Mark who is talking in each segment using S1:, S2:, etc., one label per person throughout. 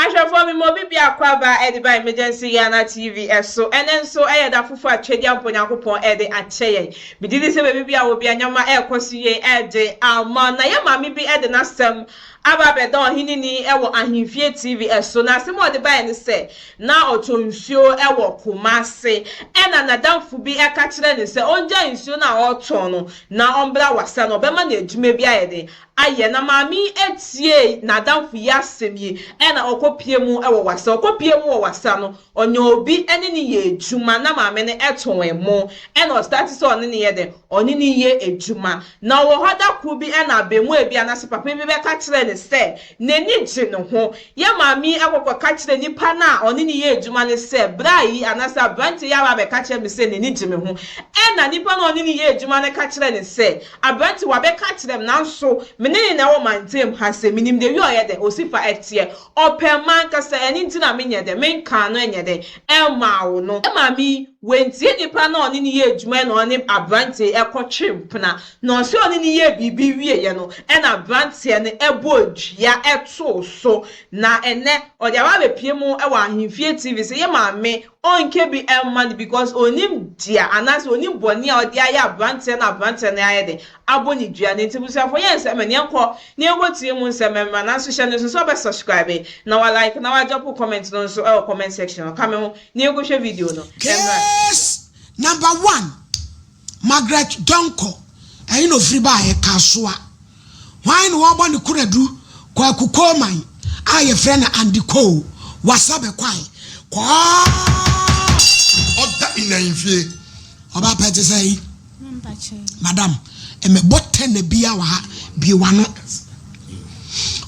S1: Ahwɛfoɔ me ma obi biako aba ɛde ba Emergency Ghana TV ɛso. Ɛnɛ nso ɛyɛ da foforɔ a Twedeɛ Ampa Onyankopɔn ɛde akyɛ yɛn. Megye di sɛ baabi biara wɔ bia nneɛma ɛrekɔ so yie ɛde ama. Na yɛn maame bi ɛde n'asɛm aba abɛda ɔhene ni ɛwɔ Ahemfie TV ɛso. Na asɛm a ɔde baeɛ ne sɛ na ɔtɔ nsuo ɛwɔ Kumasi. Ɛna n'adamfo bi ɛka kyerɛ no sɛ ɔngyae nsuo no a ɔretɔn no na ɔmbra Wassa na ɔbɛma no adwuma bi ayɛ den ayɛ. Na maame yi tiee n'adamfo yi asɛm yi ɛna ɔkɔ pie mu wɔ Wassa. Ɔkɔ pie mu wɔ Wassa no, ɔnya obi ne no yɛ adwuma na maame no tɔn ɛmo. Ɛna ɔstarte sɛ ɔne no yɛ dɛn? Ɔne no yɛ adwuma. Na ɔwɔ hɔ da koro bi ɛna abaamua bi anaasɛ papa bi bɛka kyerɛɛ no sɛ n'ani gye ne ho. Yɛ maame yi kɔ kɔka kyerɛɛ nipa no a ɔne no yɛ adwuma no sɛ bra yi anaasɛ aberanteɛ yi aba abɛka kyerɛ me sɛ n'ani gye me ho. Ɛna nipa no a ɔne no yɛ adwuma no ka kyerɛɛ no sɛ Aberante, wabɛka akyerɛ me, nanso me ne no na ɛwɔ mantam ha sɛ menim deɛ wi a ɔyɛ dɛn, ɔsi fa teɛ. Ɔpɛ m'ankasa, ɛno nti na menyɛ dɛn, menkaa no nyɛ dɛn, ɛmmaa wo no. Maame yi, wantie nipa no a ɔne no yɛ adwuma na ɔne aberanteɛ yi kɔtwe mpena. Na ɔse ɔne no yɛɛ biribi wieeɛ no, ɛna aberanteɛ no bɔɔ dua too so. Na ɛnnɛ, ɔde aba abɛpue mu wɔ Ahemfie TV sɛ yɛ maame Ɔnkɛ bi mma no because ɔnim dea anaasɛ ɔnim bɔne a ɔde ayɛ abranteɛ no abranteɛ no ayɛ dɛn abɔ ne dua no nti abusuafoɔ yɛ nsɛm ɛne yɛnkɔ na yɛnkɔ tie mu nsɛm mmra nanso hyɛ no nso sɛ ɔbɛ subscribe na wa like na wa drop comment no nso ɛwɔ comment section hɔ ka me ho na yɛnkɔ hwɛ video no mmra.
S2: Case number one, Margaret Donkor, ɛhe na ofiri baeɛ? Kasoa. Hwan na wɔrebɔ ne konadu? Kwaku Coleman a yɛfrɛ no Andy Cole, Wasa bɛkwae. Kɔɔ!
S3: Ɔda in ahemfie.
S2: Ɔbaa pɛ te sɛn? Madam, mmɛbɔ tɛnɛ bia wɔ ha, bue w'ano.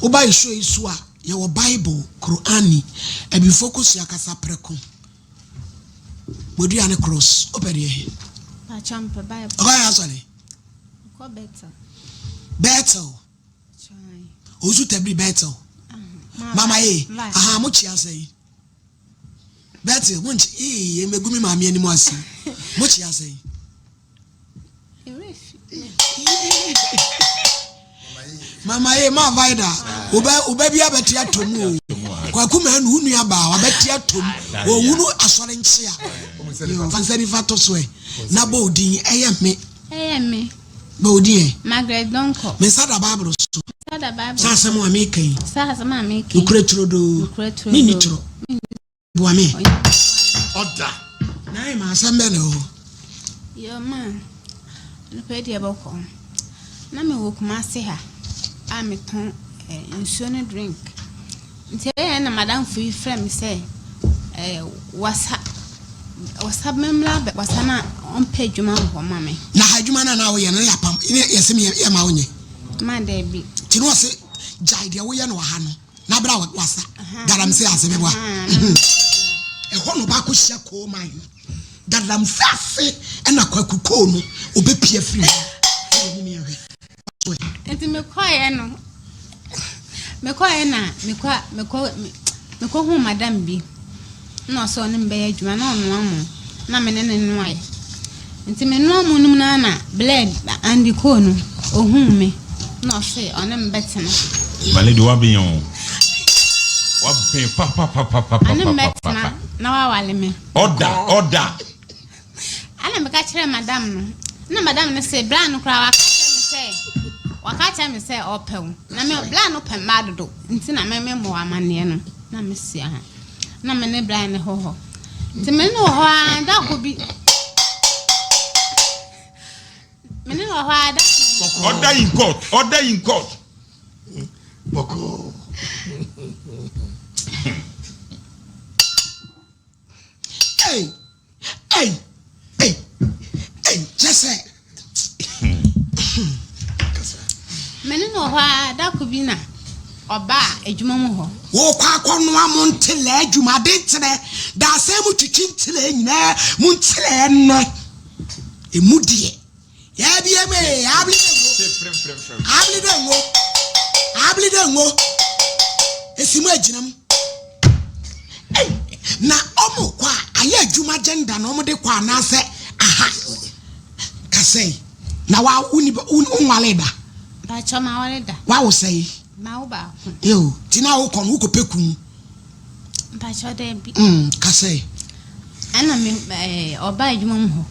S2: Woba yɛ show yi so a, yɛwɔ Bible, Qur'ani, Abibifo kosua kasa prɛko. Bodua ne cross, wopɛ deɛ he? Ɔkɔ yɛ asɔre? Bethel. Osu tabiri Bethel. Mama ye, aha mo kyia sɛ yi. Bethel, mo nkyi, ee, emegu mi maame anim ase. Mo kyia sɛ yi. Mama ye ma vaida oba oba bi abɛte atom o kwaku ma anu nua baa wabɛte atom ohunu asɔre nkyea fa nsa nifa to so ɛ na bɔ odin ɛyɛ me
S4: ɛyɛ me
S2: bɔ odin ɛ
S4: Margaret Donkor
S2: me nsa da Bible so
S4: nsa da Bible
S2: sɛ asɛm a meka yi
S4: sɛ asɛm a meka yi
S2: nokorɛ turodoo
S4: nokorɛ turodoo
S2: menni torɔ Boa me.
S3: Ɔda.
S2: Naima, asɛm bɛn na ɛwɔ hɔ?
S4: Yoo ma, anɔpa yi deɛ bɔkɔɔ. Na me wɔ Kumasi ha a me tɔn eh, nsuo ne drink. Nti ɛyɛ na madamfo yi frɛ me sɛ eh, wasa wasa memmra bɛ wasa na ɔmpɛ adwuma wɔ hɔ ma me.
S2: Na ha adwuma no a na woyɛ no na yɛapam ne yɛse me yɛma wonyɛ?
S4: Ma daabi.
S2: Nti na ɔse gyae deɛ woyɛ no wɔ ha no. Na bra wasa galamsey ase bɛboa. Ɛhɔ na ɔbaako hyia coal mine no. Galamsey ase ɛna kwaku coal no ɔbɛpia firi hɔ. Ɛna mu yɛhwɛ.
S4: Nti mekɔeɛ no mekɔeɛ na mekɔ mekɔ mekɔhuu madam bi. Nna ɔsɛ ɔne me bɛyɛ adwuma na ɔnoa mo na me ne no noae. Nti me noa mo no mu no ara na Bled Andy Cole no ohuu me na ɔse ɔne me bɛtena.
S5: My lady waben o. Waben papapapapapapa.
S4: Ɔne me bɛtena na wawale me.
S5: Order order.
S4: Ɛna meka kyerɛɛ madam no. Ɛna madam no se bra no koraa waka kyerɛ me sɛ waka kyerɛ me sɛ ɔpɛ wo. Na me bra no pɛ mmaa dodo nti na me me mmɔ amanneɛ no. Na me se aha. Na me ne bra no hɔ hɔ. Nti me ne wɔ hɔ ara da ko bi. Me ne wɔ hɔ ara da ko bi.
S5: Order in court. Order in court.
S3: Bɔkɔɔ.
S2: Ei! Ei! Ei! Ei! Kyɛ sɛ.
S4: Me ne no wɔ hɔ ara, da ko bi na ɔbaa adwuma mu hɔ.
S2: Wokɔ akɔnoa mo ntelɛ adwuma de nkyerɛ daasɛn mu twitwi ntelɛ nyinaa mu ntelɛ no emu deɛ. Yɛabie mu ee, abli dɛ ngo. Abli dɛ ngo. Abli dɛ ngo. Esi mu agyina mu. Ei, na ɔmo kɔ a, ayɛ adwuma agenda na ɔmo de kɔ anaasɛ aha. Kasɛe. Na wa woni wonwale da.
S4: Mpakyɛ ma wale da.
S2: Wawo sɛe.
S4: Ma wo baako.
S2: Yo, ti na wokɔ no wokɔ pɛ kun.
S4: Mpakyɛw daabi.
S2: Mm, kasa yi.
S4: Ɛna me ɛɛ ɔbaa adwuma mu hɔ.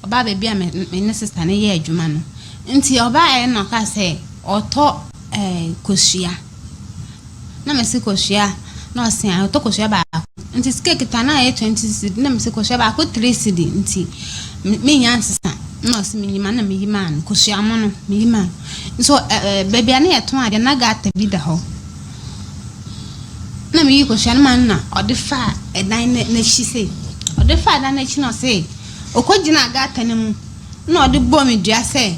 S4: Ɔbaa baabi a me me ne sista no yɛ adwuma no. Nti ɔbaeɛ na ɔkaa sɛ ɔtɔ ɛɛ kosua. Na mese kosua na ɔse ae ɔtɔ kosua baako. Nti sika ekita no ayɛ 20 cedi na mese kosua baako 3 cedi nti mennya nsesa. Na ɔse menyi ma na meyi maa no kosua mono meyi maa no. Nso ɛɛ baabi a na yɛtɔn adeɛ na gata bi da hɔ. Na meyii kosua no maa no na ɔde faa ɛdan no n'akyi sei. Ɔde faa ɛdan no akyi na ɔse ɔkɔgyinaa gata no mu na ɔde bɔɔ me dua sɛ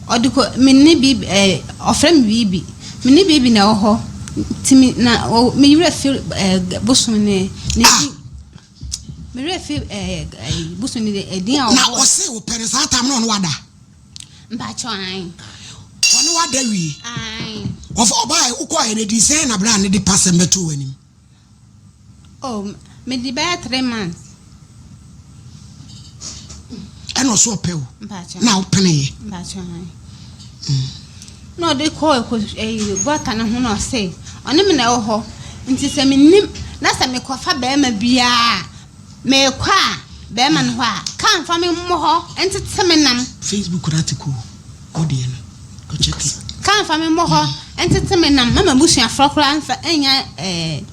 S4: ɔde kɔ me ne biribi ɛɛ ɔfrɛ me biribi me ne biribi na ɛwɔ hɔ nti me na ɔ me werɛ fi ɛɛ bosom ne ne
S2: Ah!
S4: din me werɛ fi ɛɛ ɛɛ bosom ne din a
S2: Na
S4: ɔbɔɔ
S2: ɔse wopɛ no saa tam na ɔne wada.
S4: Mpakyɛw ae.
S2: Ɔne wada wie.
S4: Ae.
S2: Ɔfa ɔbaa wokɔɛ no edi sɛn na bra ne de pasɛm bɛtoo w'anim?
S4: Oh, medi bɛyɛ 3 months.
S2: Ɛna ɔso ɔpɛ wo.
S4: Mpakyɛw.
S2: Na wopeneeɛ.
S4: Mpakyɛw ae. Na ɔde kɔɔ ɛkɔ ɛyi gutter no ho na ɔse ɔne me na ɛwɔ hɔ nti sɛ menim na sɛ mekɔfa bɛrima biara meekɔ a bɛrima no hɔ a kaa mfa me mmɔ hɔ ntete me nam.
S2: Facebook no ate ko wo deɛ no kɔ check it.
S4: Kaa mfa me mmɔ hɔ ntete me nam mama busuafoɔ koraa mfa nya ɛɛ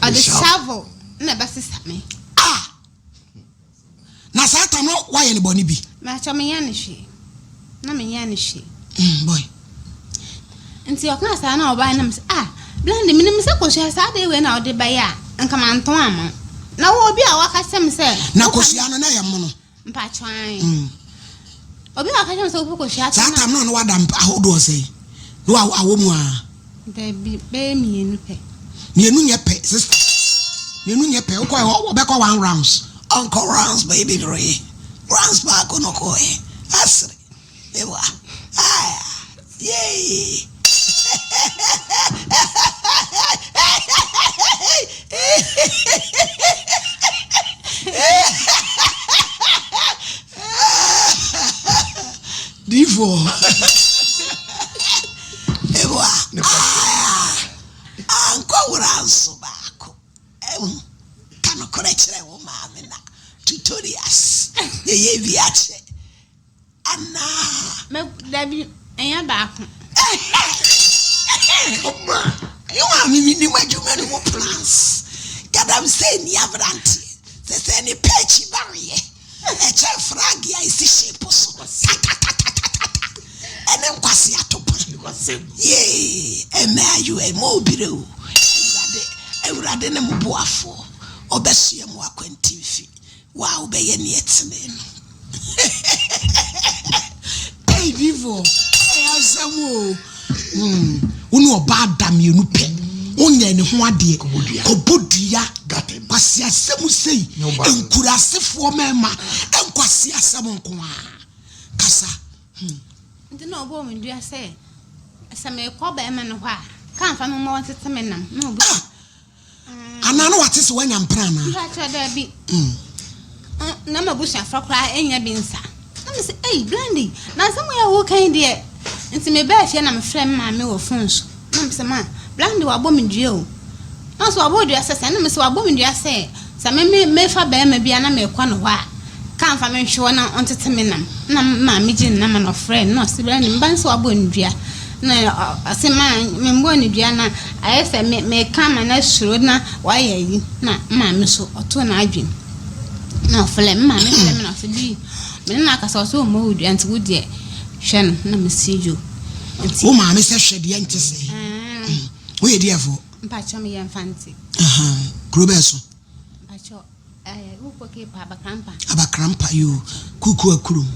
S4: ɔde shovel na ɛbɛsesa me.
S2: Ah! Na saa tam no woayɛ no bɔne bi?
S4: Mepakyɛw menyɛ no hwee. Na menyɛ no hwee.
S2: Boy.
S4: Nti ɔkaa saa na ɔbae na mesɛ ah Blande menim sɛ kosua saa adeɛ wei na wode bɛyɛ a nka mantɔn ama wo. Na wo obi a waka kyerɛ me sɛ.
S2: Na kosua no na ɛyɛ mono.
S4: Mpakyɛw ae. Obi a waka kyerɛ me sɛ wopɛ kosua tɔn
S2: Saa
S4: a.
S2: tam no na wada ahodoɔ sɛn? Na awɔ mu aa.
S4: Dabi bɛyɛ mmienu pɛ.
S2: Mmienu nyɛ pɛ sister. Mmienu nyɛ pɛ wokɔ hɔ ɔbɛkɔ one rounds. Ɔnkɔ rounds baby three rounds baako na ɔkɔɛ asere ewa ah yay. Difoɔ ewa ah ankɔ rounds baako ɛhu ka nokorɛ kyerɛ wo maame na tutorials yɛyɛ bi akyɛ anaa.
S4: Mɛ dabi ɛnyɛ baako.
S2: Yo maame mi nim adwuma no mu plans galamsey ni aberanteɛ sɛ sɛ ne pɛɛkyi bareɛ ɛkyɛ flag a ɛsi ship so tatatatatata ɛne nkwasi atopa yee ɛmɛ ayo ɛmɛ obire o. Awurade, Awurade ne mo boafoɔ, ɔbɛsoɛ mo akwantimfi wo a wobɛyɛ neɛ tene no. Ei difoɔ, ɛyɛ asɛm o. Wo ne ɔbaa da mmienu pɛ, wonyɛ ne ho adeɛ, kɔbɔ dua, kwasi asɛm sei, nkurasefoɔ mmarima, nkwasi asɛm nko ara. Kasa.
S4: Nti na ɔbɔɔ me dua sɛ sɛ meekɔ bɛrima no hɔ a kaa mfa me mmɔ ntete me nam na obi.
S2: Ah! Anaa na wate sɛ woanya mpena anaa?
S4: Mpakyɛ daabi. Na m'abusuafoɔ koraa nya bi nsa. Na me sɛ, ei, Blandi, na asɛm yi a woka yi deɛ. Nti mebaa fie na mefrɛ me maame wɔ phone so. Na me sɛ, ma, Blandi wabɔ me dua o. Na ɔsɛ wabɔ dua sɛ sɛ, na me sɛ wabɔ me dua sɛ, sɛ me me mefa barima bi a na mekɔ ne hɔ a, ka mfa me nhwe hɔ na ɔntete me nam. Na me maame gye ne nam na ɔfrɛ no, na ɔse Blandi, me ba no sɛ wabɔ ne dua. Na ɔse ma memmɔɔ ne dua na ayɛ sɛ me meka ama no asuro na wayɛ ayi. Na me maame so ɔtoo n'adwene. Na ɔfrɛ me maame frɛ me na ɔse bi me ne no akasa ɔse ɔmmɔ wo dua nti wo deɛ hwɛ no na mese yo. Nti
S2: Wo maame sɛ hwɛ deɛ nte sɛɛ. Woyɛ deɛfoɔ?
S4: Mpakyɛ meyɛ Mfante.
S2: Kuro bɛɛ so?
S4: Mpakyɛ ɛɛ wokɔ Cape Abakrampa.
S2: Abakrampa yoo Kuku akurom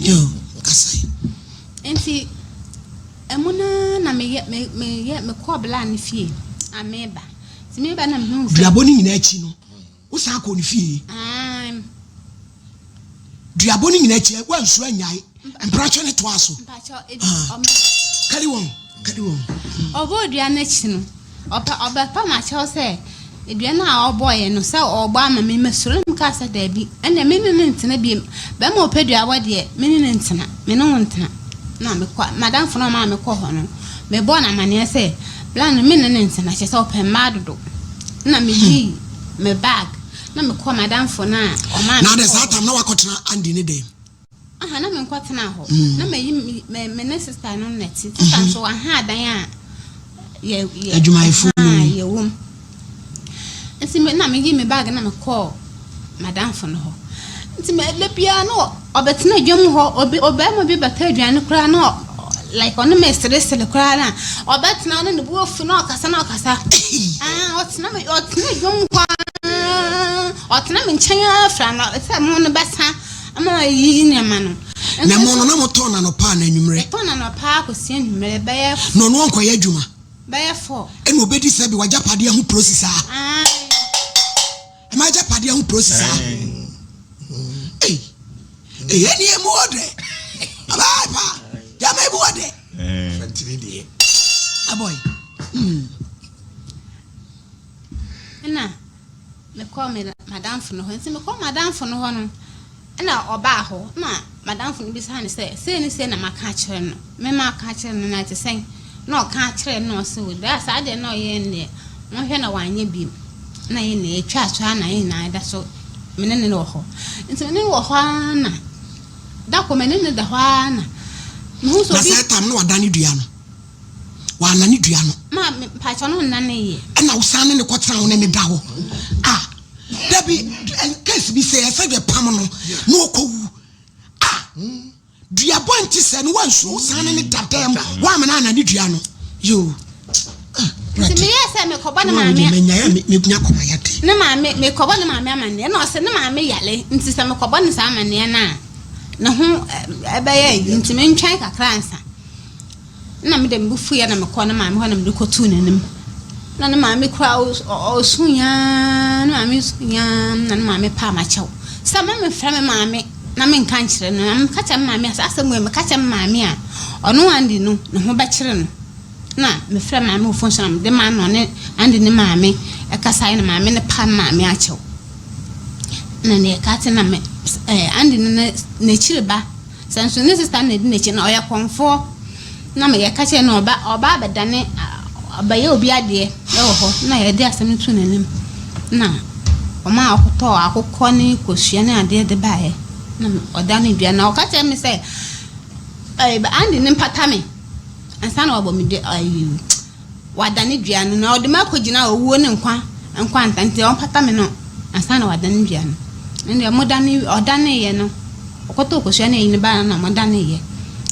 S2: yoo kasa yi.
S4: Nti ɛmu naa na meyɛ me meyɛ mekɔɔ bla ne fie a meba nti meba na mehuu sɛ.
S2: Duabɔ ne nyinaa akyi no wosan kɔɔ ne fie?
S4: Aane.
S2: Duabɔ no nyinaa akyi woansuro annyae mpratwe no toaa so.
S4: Mpakyɛ ebi ɔmo.
S2: Kari wɔn kari wɔn.
S4: Ɔbɔɔ dua no akyi no ɔpɛ ɔbɛpa m'akyɛw sɛ dua no a ɔbɔeɛ no sɛ ɔrebɔ ama me masuro na mekaa sɛ daabi ɛnneɛ me ne no ntena bio bɛrima a ɔpɛ duabɔ deɛ me ne no ntena me ne wo ntena na mekɔ madamfo no a ɔmaa mekɔɔ hɔ no mebɔɔ no amanneɛ sɛ bla no me ne no ntena kyerɛ sɛ ɔpɛ mmaa dodo. Na meyii me bag na mekɔɔ m'adamfo no a ɔmaa
S2: Na adɛ
S4: mekɔɔ
S2: saa
S4: hɔ.
S2: tam na wakɔtena Andy ne dɛm?
S4: Aha, na menkɔtenaa hɔ. Na mayi me me me ne sister no na ɛte. Sister nso waha adan a yɛ yɛ
S2: Adwumayɛfoɔ no
S4: aha
S2: mu.
S4: yɛwɔ mu. Nti me na meyi me bag na mekɔɔ m'adamfo no hɔ. Nti me da biara na ɔbɛtena dwam hɔ, obi ɔbarima bi bɛtɔ aduane koraa na like ɔne me seresere koraa na ɔbɛtena na ne bo afu na ɔkasa na ɔkasa. Ah, ɔtena me ɔtena dwam hɔ ara, ɔtena me nkyɛn ara fra no sɛ mo no bɛsa ama mayiyi nneɛma no.
S2: Na mo no na motɔn no anɔpa anaa anwummerɛ?
S4: Yɛtɔn no anɔpa kɔsi anwummerɛ bɛyɛ.
S2: Na ɔno ɔnkɔyɛ adwuma?
S4: Bɛyɛ fɔ.
S2: Ɛna obedi sɛ bi w'agyapadeɛ ho prosi saa.
S4: Ae.
S2: Ɛma agyapadeɛ ho prosi saa. Ei, ei, ɛni emu wɔ dɛ. Abaa pa, gyama emu wɔ dɛ.
S3: Fɛntini deɛ.
S2: Abɔyi.
S4: Ɛna mekɔɔ me madamfo no hɔ. Nti mekɔɔ madamfo no hɔ no, ɛna ɔbaa hɔ. Ɛna madamfo no bisaa no sɛ, sei ne sei na maka akyerɛ no. Me maka akyerɛ no na ɛte sɛn? Na ɔka akyerɛ no na ɔse, o daa saa deɛ na ɔyɛ no deɛ, monhwɛ na wanyɛ biom. Na yɛn nyinaa yɛtwaa so ara na yɛn nyinaa da so, me ne no wɔ hɔ. Nti me ne no wɔ hɔ ara na, da koro me ne no da hɔ ara na, mehu sɛ
S2: Na
S4: obi.
S2: saa tam no wadane dua no. Wannane dua no.
S4: Ma me mpakyɛw no nnane yɛ.
S2: Ɛna wosan ne no kɔtena wo ne no da hɔ. Ah, dabi, case bi sɛ ɛsɛ deɛ pam no na ɔkɔwu. Ah, duabɔ nti sɛ no wansuro wosan ne no da dɛm woamena anane dua no. Yoo. Ah,
S4: Nti meyɛɛ sɛ mekɔbɔ ne maame.
S2: Menyae menya kɔma yɛde.
S4: Ne maame mekɔbɔ ne maame amanneɛ na ɔsɛ ne maame yale nti sɛ mekɔbɔ ne saa amanneɛ no a ne ho ɛbɛyɛ nti mentwɛn kakra ansa. Nna me de me bo fuiɛ na mekɔɔ ne maame hɔ na mede kɔtoo n'anim. Na ne maame koraa ɔsuiɛ ara, ne maame suiɛ ara na ne maame paa m'akyɛw sɛ mma memfrɛ me maame na menka nkyerɛ no. Na meka kyerɛ me maame a, saa asɛm wei meka kyerɛ me maame a, ɔno Andy no ne ho bɛkyere no. Na mefrɛ maame wɔ fon so na mede maa no ɔne Andy ne maame kasaeɛ na maame no paa me maame akyɛw. Na deɛ ɛka te na me ɛɛ Andy no n'akyiri ba Sɛ nso ne sista na edi n'akyi no, ɔyɛ kɔmfoɔ. Na me yɛka kyerɛ no ɔba ɔba abɛdane ɔbɛyɛ obi adeɛ wɔ hɔ na yɛde asɛm no too n'anim na ɔma ɔkɔtɔɔ akokɔ ne kosua ne adeɛ de baeɛ na ɔdane dua na ɔka kyerɛ me sɛ ɛɛ Andy ne mpata me ansa na wabɔ me dua ɛɛ Wadane dua no, na ɔde me akɔgyina owuo ne nkwa nkwanta, nti ɔmpata me no ansa na wadane dua no. Ɛndeɛ wɔdane, ɔdaneeɛ no, ɔkɔtɔɔ kosua ne ayi no baeɛ no na wɔdaneeɛ.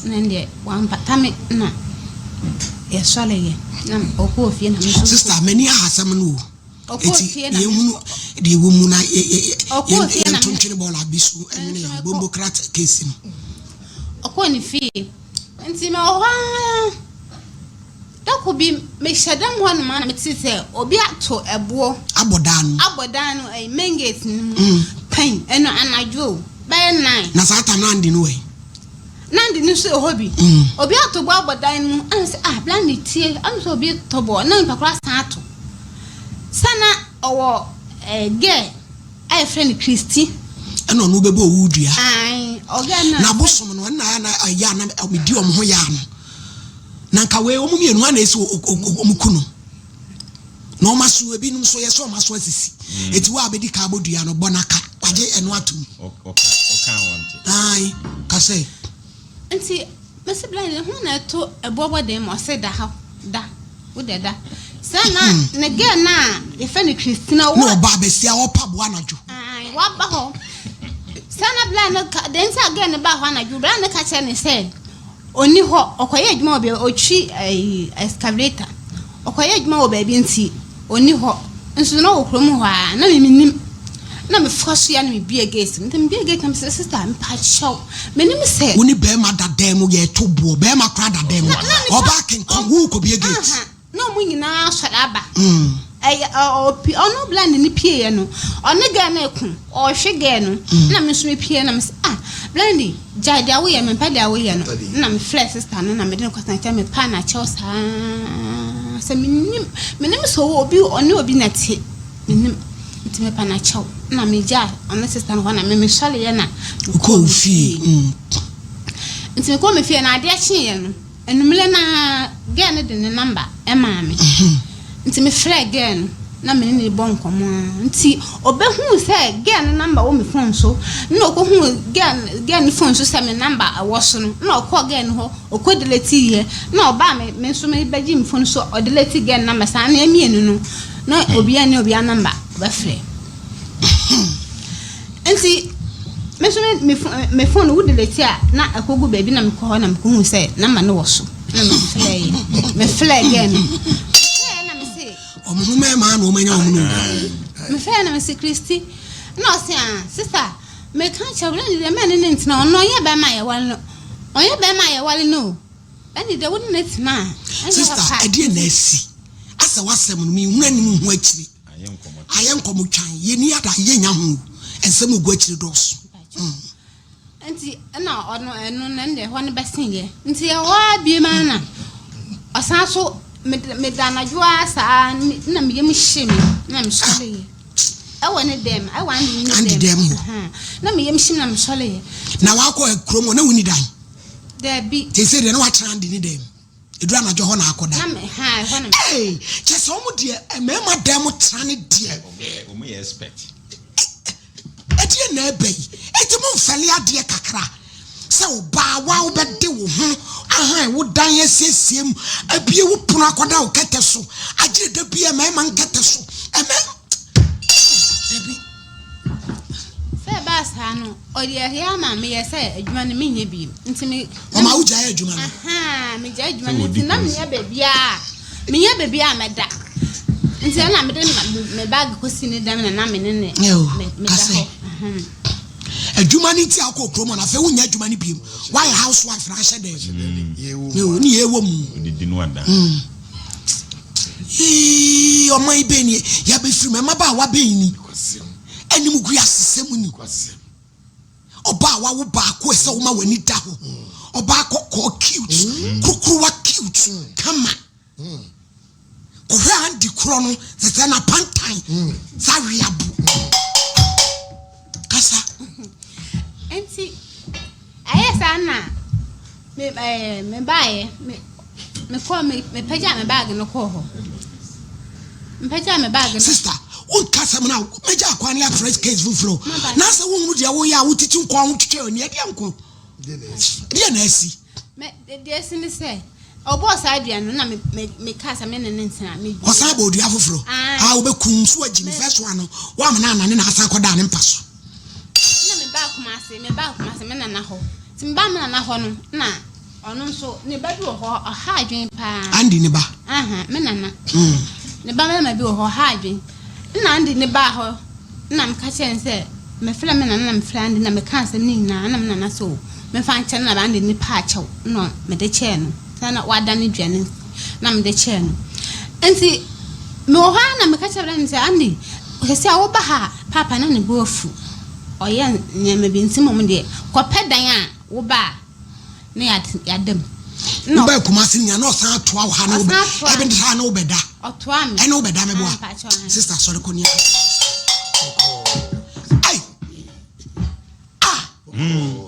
S4: Na ɛndeɛ wampata me na yɛsɔreeɛ, na ɔkɔɔ fie na me nso mekɔɔ
S2: Sister, m'ani aha asɛm no o.
S4: Ɔkɔɔ
S2: Eti
S4: fie na me
S2: yɛnhunu
S4: nso
S2: deɛ ɛwɔ mu na
S4: ɔkɔɔ fie na
S2: yɛnto
S4: me
S2: ntwene bɔɔla bi so
S4: me
S2: nwene
S4: nso
S2: yɛn ho.
S4: mekɔ
S2: Bombo krat case no.
S4: ɔkɔɔ ne fie. Nti mewɔ hɔ ara. Da kor bi, mehyɛ dɛm hɔ nom a na metsee sɛ obi ato ɛboɔ.
S2: Abɔ dan no.
S4: Abɔ dan no, ɛyi, main gate no mu. Pɛn, ɛno anadwo o, bɛyɛ nine.
S2: Na saa tam no Andy no wɔ he?
S4: Na Andy no nso wɔ hɔ bi. Obi ato boɔ abɔ dan no mu, ɛna mesɛ ah, bla ne tie, ɛna mesɛ obi tɔ boɔ, na nipa koro asan ato. Sɛ na ɔwɔ ɛɛ girl a yɛfrɛ no Christy.
S2: Ɛna ɔno bɛbɔ owu dua.
S4: Ae, ɔgirl no a.
S2: Na abosom no, ɛna na ɛyɛ a na medi wɔn ho yɛ ano. Na nka wei wɔn mmienu hwan na esi wɔn ku no na wɔn aso ebinom nso yɛ sɛ wɔn aso asisi mm. eti wo a bɛdi ka abɔ dua no bɔ n'aka wagye ɛno atum.
S5: Ɔka wɔn te.
S2: Ayi kasɛ.
S4: Nti mesi blind ho na ɛto ɛboɔbɔ den ma ɔsɛ da ha da wo dɛ da sɛ na hmm. ne girl na yɛfɛ no Christina
S2: wɔ. Na ɔba abɛsia ɔpa boa anadwo.
S4: Ayi waba hɔ sɛ na blind no ka den sɛ girl no ba hɔ anadwo blind no ka kyerɛ ne sɛ. Ɔnni hɔ, ɔkɔyɛ adwuma wɔ baabi, ɔtwi ɛyi excavator. Ɔkɔyɛ adwuma wɔ baabi nti, ɔnni hɔ. Nso na ɔwɔ kurom hɔ ara, na me mennim. Na mefa so ya na mebue gate no. Nti mebue gate no, mesɛ sister, mepakyɛw, mennim sɛ.
S2: Wo ne bɛrima da dan mu, yɛto boɔ, bɛrima koraa da dan mu, ɔbaa kenkɔn, worekɔbue gate.
S4: Na wɔn nyinaa asɔre aba. Ɛyɛ ɔ ɔpi ɔno blind no pieeɛ no, ɔne girl no reko, ɔrehwe girl no. Ɛna me nso mepieeɛ na mese ah blind gyae deɛ woyɛ no, mempɛ deɛ woyɛ no. Ɛna mefrɛɛ sister no na mede no kɔtena nkyɛn mepaa no akyɛw saa sɛ mennim mennim sɛ ɔwɔ obi ɔne obi na ɛte mennim nti mepa no akyɛw. Ɛna megyaa ɔne sister no hɔ na me mesɔreeɛ na mekɔɔ me fie. Nti mekɔɔ me fie no adeɛ kyeeɛ no. Anwummerɛ no ara, girl no de ne number maa me. Nti mefrɛɛ girl no. Na me ne no rebɔ nkɔmmɔ ara nti ɔbɛhuu sɛ girl no number wɔ me phone so na ɔkɔhuu girl girl no phone so sɛ me number ɛwɔ so no na ɔkɔɔ girl no hɔ ɔkɔ delete yɛ na ɔbaa me me nso me bɛgye me phone so ɔdelete girl no number saa na yɛn mmienu no na obiara ne obiara number ɔbɛfrɛ nti me nso me me phone wo delete a na ɛkɔgu baabi na mekɔ hɔ na mekɔhu sɛ number no wɔ so na mefrɛ yɛ mefrɛ girl no mefrɛ na mese
S2: Wɔn ho mmarima na wɔn anya wɔn no.
S4: Mefrɛɛ no mese Christy na ɔse ah sister meka kyerɛ wo na deɛ mɛne ne ntena ɔno ɔnyɛ bɛrima a yɛwale no ɔnyɛ bɛrima a yɛwale no o ɛne deɛ wo ne no tena a ɛnyɛ
S2: Sister
S4: papa
S2: ɛdeɛ na asi asɛ w'asɛm no menhunu anim nhu akyiri ayɛ nkɔmɔ twan yɛni ada yɛnya ho nsɛm ogu akyiri dɔɔso.
S4: Nti na ɔno ɛno na ɛnde ɛhɔ no bɛsen yɛ. Nti ɛhɔ ara biem ara na ɔsan so meda anadwo ara saa na me yam hye me na mesɔre yɛ. Ɛwɔ ne dɛm ɛwɔ Andy ne
S2: Andy dɛm hɔ.
S4: Na me yam hye me na mesɔre yɛ.
S2: Na wakɔ kurom hɔ na wonni dan?
S4: Daabi.
S2: Te sɛ deɛ na wakyerɛ Andy ne dɛm. Ɛduru anadwo hɔ na akɔda.
S4: Na me ha ɛhɔ na.
S2: Ee kyɛ sɛ wɔn deɛ mmarima dan mu tra ne deɛ.
S5: Wɔn yɛ expert.
S2: Ɛdeɛn na ɛba yi? Enti momfɛle adeɛ kakra sɛ ɔbaa wa wobɛde wo ho ahan wo dan asiesie mu abue wo pono akɔda wo kɛtɛ so agyere da bi a mmarima nkɛtɛ so ɛmɛ dabi.
S4: Sɛ ɛbaa saa no ɔde ɛyɛ ama meyɛ sɛ adwuma no menyɛ bio nti me.
S2: Ɔma wogyae adwuma no?
S4: Ahaa megyae adwuma no nti na menyɛ baabiara. Menyɛ baabi a mɛda. Nti ɛna mede me bag kɔsi ne dɛm na na me ne ne meda hɔ.
S2: Adwuma no nti a wokɔ kurom na afei wonyɛ adwuma no biom. Woayɛ housewife na ahyɛ dɛm. Ne yɛwɔ mu.
S5: Odidi no ada.
S2: Yee, ɔman yi bɛn ni yɛabɛfiri mu. Mmabaawa bɛn ni. Anim gu asesɛm ni. Ɔbaa a wawo baako ɛsɛ woma w'ani da hɔ. Ɔbaa kɔkɔɔ cute, kurukuruwa cute, kama. Kɔhwɛ Andy korɔ no sɛ sɛ na pantan sɛ awe abo. Kasa.
S4: Nti ɛyɛ saa na me ɛɛ me baeɛ me mekɔɔ me mepagyaa me baage no kɔɔ hɔ. Mepagyaa me baage no.
S2: Sister, wonka asɛm no a mɛgya akwan ne afrɛ case foforɔ. Na sɛ wohunu deɛ woyɛ a wotiti nkɔ a wotwitwa w'ani ɛdeɛ nko. Deɛ na asi.
S4: Me deɛ asi ne sɛ ɔbɔɔ saa dua no na me me mekaa sɛ me ne ne ntena. Me
S2: Ɔsan bɔ dua foforɔ. A wobɛkum so agyi ne first one no woamena anane na asan kɔdaa ne mpa so.
S4: Na mebaa Kumasi, mebaa Kumasi me nana hɔ. Nti mebaa me nana hɔ no na ɔno nso ne ba bi wɔ hɔ ɔha adwene paa.
S2: Andy ne ba.
S4: Aha, me nana. Ne ba bɛrima bi wɔ hɔ ɔha adwene. Nna Andy ne baa hɔ na meka kyerɛɛ no sɛ mefrɛ me nana na mefrɛ Andy na meka asɛm no nyinaa na me nana sɛ o memfa nkyɛ no na Andy ne paa kyɛw na mede kyɛɛ no sɛ na wadane dua no na mede kyɛɛ no. Nti mewɔ hɔ ara na meka kyerɛɛ no sɛ Andy sɛsɛ a woba ha a paapa na ne bo afu ɔyɛ nneɛma bi nti mmom deɛ kɔpɛ dan a woba a na yɛada mu.
S2: Wobaa Kumasi nya na ɔsan atoa wo ha na wobɛ ɛbi nti ha na wobɛda.
S4: Ɔtoa me.
S2: Ɛna wobɛda meboa. Ah, Sister sɔre kɔ nia. Ai. Ah.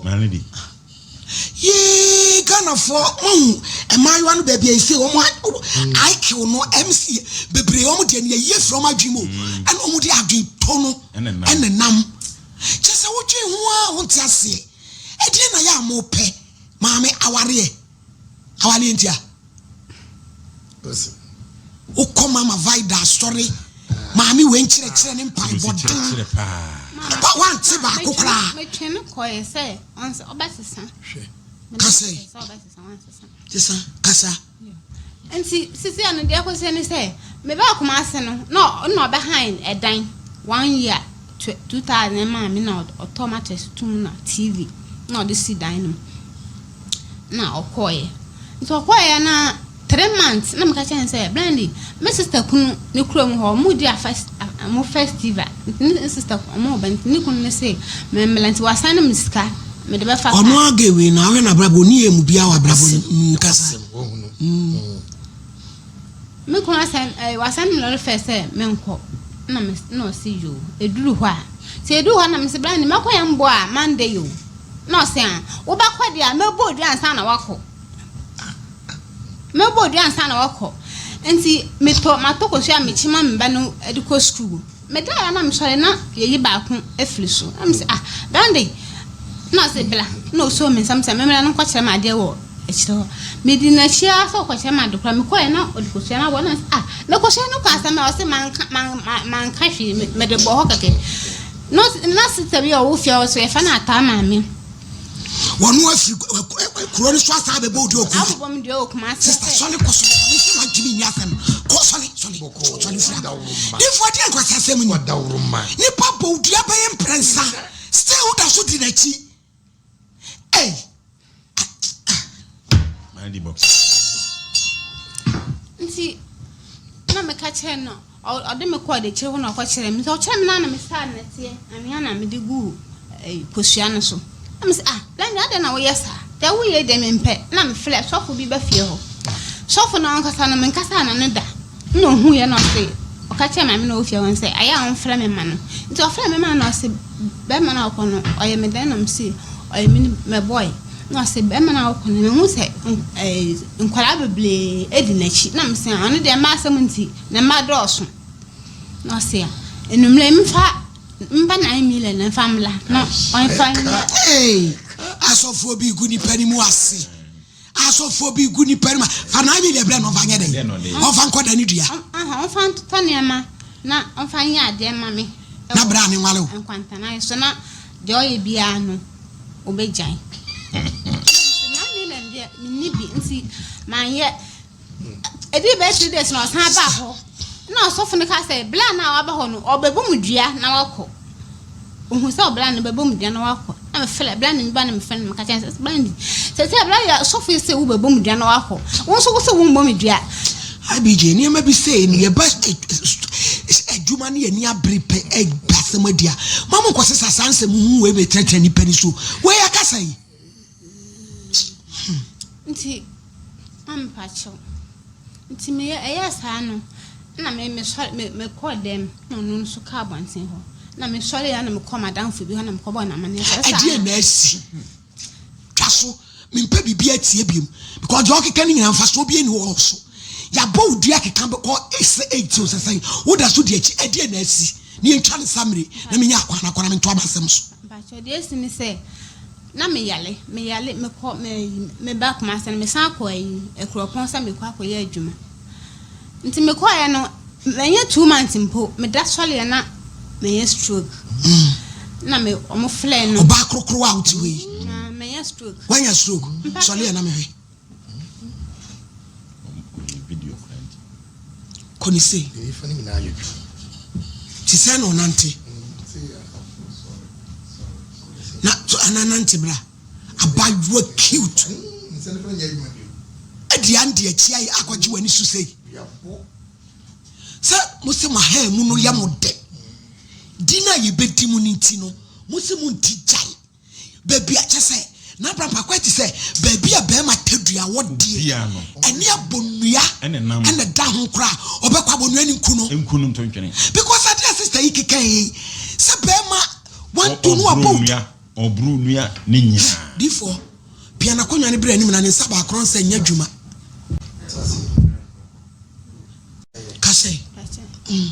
S5: Maame bi.
S2: Yee Ghanafoɔ mohu mmaayewa no baabi a ɛsɛ wɔn IQ no MC bebree wɔn deɛ no yɛyi afiri wɔn adwene mu ɛna wɔn de adwene to no ɛna nam kyɛ sɛ wodwen ho a wonte aseɛ. Ɛdeɛn na yɛ a mopɛ maame awareɛ awareɛ ntia wokɔ mama vida asɔre maame wei nkyerɛkyerɛ ne mpaebɔden ba wante baako koraa kasa yi sesa kasa
S4: Nti sisi ano deɛ ɛkɔsi ne sɛ mebaa Kumasi no na na ɔbɛhan ɛdan one year 2000 maa me na ɔtɔ mattress tum na TV na ɔde si dan no mu na ɔkɔɔeɛ nti ɔkɔɔeɛ na 3 months na meka kyerɛ no sɛ Brandy, me sister kunu ne kurom hɔ ɔmo di afa ɔmo festival nti ne sister ɔmo ba nti ne kunu ne se memmla nti wasan ne me sika mede bɛfa
S2: ɔno age wei na ahwɛ n'abrabɔ ni yɛ mu bia wɔ abrabɔ nkasa.
S4: Me kunu asan ɛɛ wasan me lɔre fɛ sɛ menkɔ na me na ɔsi yoo eduru hɔ a sɛ eduru hɔ na me se Brandy mɛkɔ yɛn mbɔ a Monday o na ɔse a wobɛkɔ deɛ a mɛbɔ odua ansa na wakɔ. Mɛbɔ dua ansa na wakɔ. Nti metɔ matɔ kosua a mekye ma me ba no de kɔ sukuu. Medaeɛ a na mesɔre na yɛyi baako afiri so. Na mese ah Dandy na ɔse bla na ɔsoo me nsa sɛ memmra no nkɔkyerɛ me adeɛ wɔ akyire hɔ. Medi n'akyi ara sɛ ɔkɔkyerɛ me ade koraa mekɔeɛ na ɔde kosua no abɔ na mese ah na kosua no kɔ asɛm a ɔse manka manka hwee mede bɔ hɔ kɛkɛ. Na na sista bi a ɔwɔ fie hɔ so yɛfrɛ no Ataa maame.
S2: Wɔn afiri kuro no so asan abɛbɔ odi okuma.
S4: Abobɔ me dua wɔ Kumasi.
S2: Sista sɔle kɔ so ɔno nso na ntumi nyi asɛm kɔ sɔle sɔle sɔle fira. Difo adi nkwasi asɛm ni. Nipa bɔ odua bɛyɛ mprɛnsa still woda so di n'akyi. Ei.
S4: Nti na meka kyerɛ no Ɔde me kɔɔ adekyire hɔ na ɔkɔkyerɛɛ me. Nti ɔkyerɛɛ me no ara na mesaa nnɛteɛ anwea na mede guu kosua no so. Na mese, ah, Landry, adɛn na woyɛ saa? Deɛ woyɛ yi deɛ mempɛ. Na mefrɛɛ sɔfo bi ba fie hɔ. Sɔfo no ankasa no, menkasaa n'ano da. Ɛna ɔhuiɛ na ɔse, ɔka kyerɛɛ maame na ɔwɔ fie hɔ no sɛ, ayɛ a ɔmfrɛ me mma no. Nti ɔfrɛɛ me mma no na ɔse, bɛrima no a wokɔ no, ɔyɛ me dɛn? Na mese, ɔyɛ me me boy. Na ɔse, bɛrima no a wokɔ no, mehu sɛ nkwadaa bebree di n'akyi. Na mese, ɔno deɛ mmaa asɛm nti, Ne mma dɔɔso. Na ɔse a, enumere yi mfa mfa 9 million na mfa mmla na ɔmfa nyɛ.
S2: Hey, asɔfoɔ bi gu nipa no mu ase. Asɔfoɔ bi gu nipa no mu fa 9 million brɛ no ɔmfa nyɛ dɛn? Ɔmfa nkɔ da ne dua.
S4: Ɔmfa ntotɔ nneɛma na ɔmfa nyɛ adeɛ ma me.
S2: Na bra ne nwale wo.
S4: Nkwantanan so na deɛ ɔyɛ biara no ɔbɛgyae. 9 million deɛ menni bi nti manyɛ. Ɛdii bɛyɛ 3 days na ɔsan baa hɔ. Na ɔsɔfo no kaa sɛ, bla no a waba hɔ no, ɔbɛbɔ mu dua na wakɔ. Ohun sɛ ɔbla no bɛbɔ mu dua na wakɔ. Na mefrɛ bla no ba na mefrɛ no meka kyerɛ no sɛ, bla no, sɛ sɛ bla yɛ ɔsɔfo yi sɛ wobɛbɔ mu dua na wakɔ. Wo nso wo sɛ wommɔ me dua.
S2: IBJ, nneɛma bi sei no, yɛba adwuma ne yɛni abere pɛ ɛba asɛm adi a, ma mo nkɔsesa saa nsɛm hu wei bɛtenatena nipa ni so. Wei akasa yi.
S4: Nti na mepa kyɛw. Nti meyɛ ɛyɛɛ saa no na me mesɔre me mekɔɔ dɛm na ɔno nso kaa abɔnten hɔ. Na mesɔre ya na mekɔɔ m'adamfo bi hɔ na mekɔbɔɔ no amanneɛ sɛ saa
S2: Ɛdeɛn na asi? Twa so. Mempɛ biribi atie biom because deɛ ɔkeka no nyinaa mfasoɔ bi ani wɔ so. Yɛabɔ wo dua keka bɛkɔ sɛ eight o sɛ sɛn woda so di akyi. Ɛdeɛn na asi? Ne yɛntwa no samire na menya akwan akɔ na mentoa m'asɛm so.
S4: Mpakyɛw deɛ asi ne sɛ na me yale me yale me kɔ me ayi me ba Kumasi no me san kɔ ayi Akuropɔn sɛ me kɔ akɔ yɛ adwuma nti me kɔ yɛ no manyɛ 2 months mpo me da sɔre yɛ na manyɛ stroke na me ɔmo flɛ no.
S2: Ɔbaa korokoro a wote hɔ yi.
S4: Na manyɛ stroke.
S2: Wanya stroke sɔre yɛ na mehwɛ. Kɔ ne sei. Te sɛ na ɔnante. Na ana nante bra. Abayewa cute. Ɛdi andi akyi ayi akɔgye w'ani so sei. Sɛ mo sɛ mo ahan mu no yɛ mo dɛ. Di no a yɛbɛdi mu no nti no, mo sɛ mo nti gyae. Baabi a kyɛ sɛ n'abrabɔ akɔyɛ te sɛ baabi a barima tadua wɔ deɛ, ɛne abonnua ɛna ɛda ho koraa, ɔbɛkɔ abonnua no nku no.
S5: Nku no nto ntwene.
S2: Because adeɛ a sister yi keka yi, sɛ barima wanto no abɔ
S5: Ɔboro ɔboro nua ne nyinaa.
S2: Difoɔ, pia n'akonnwa no brɛ anim na ne nsa baako no nsa nyɛ adwuma. Ka sɛ, Mm.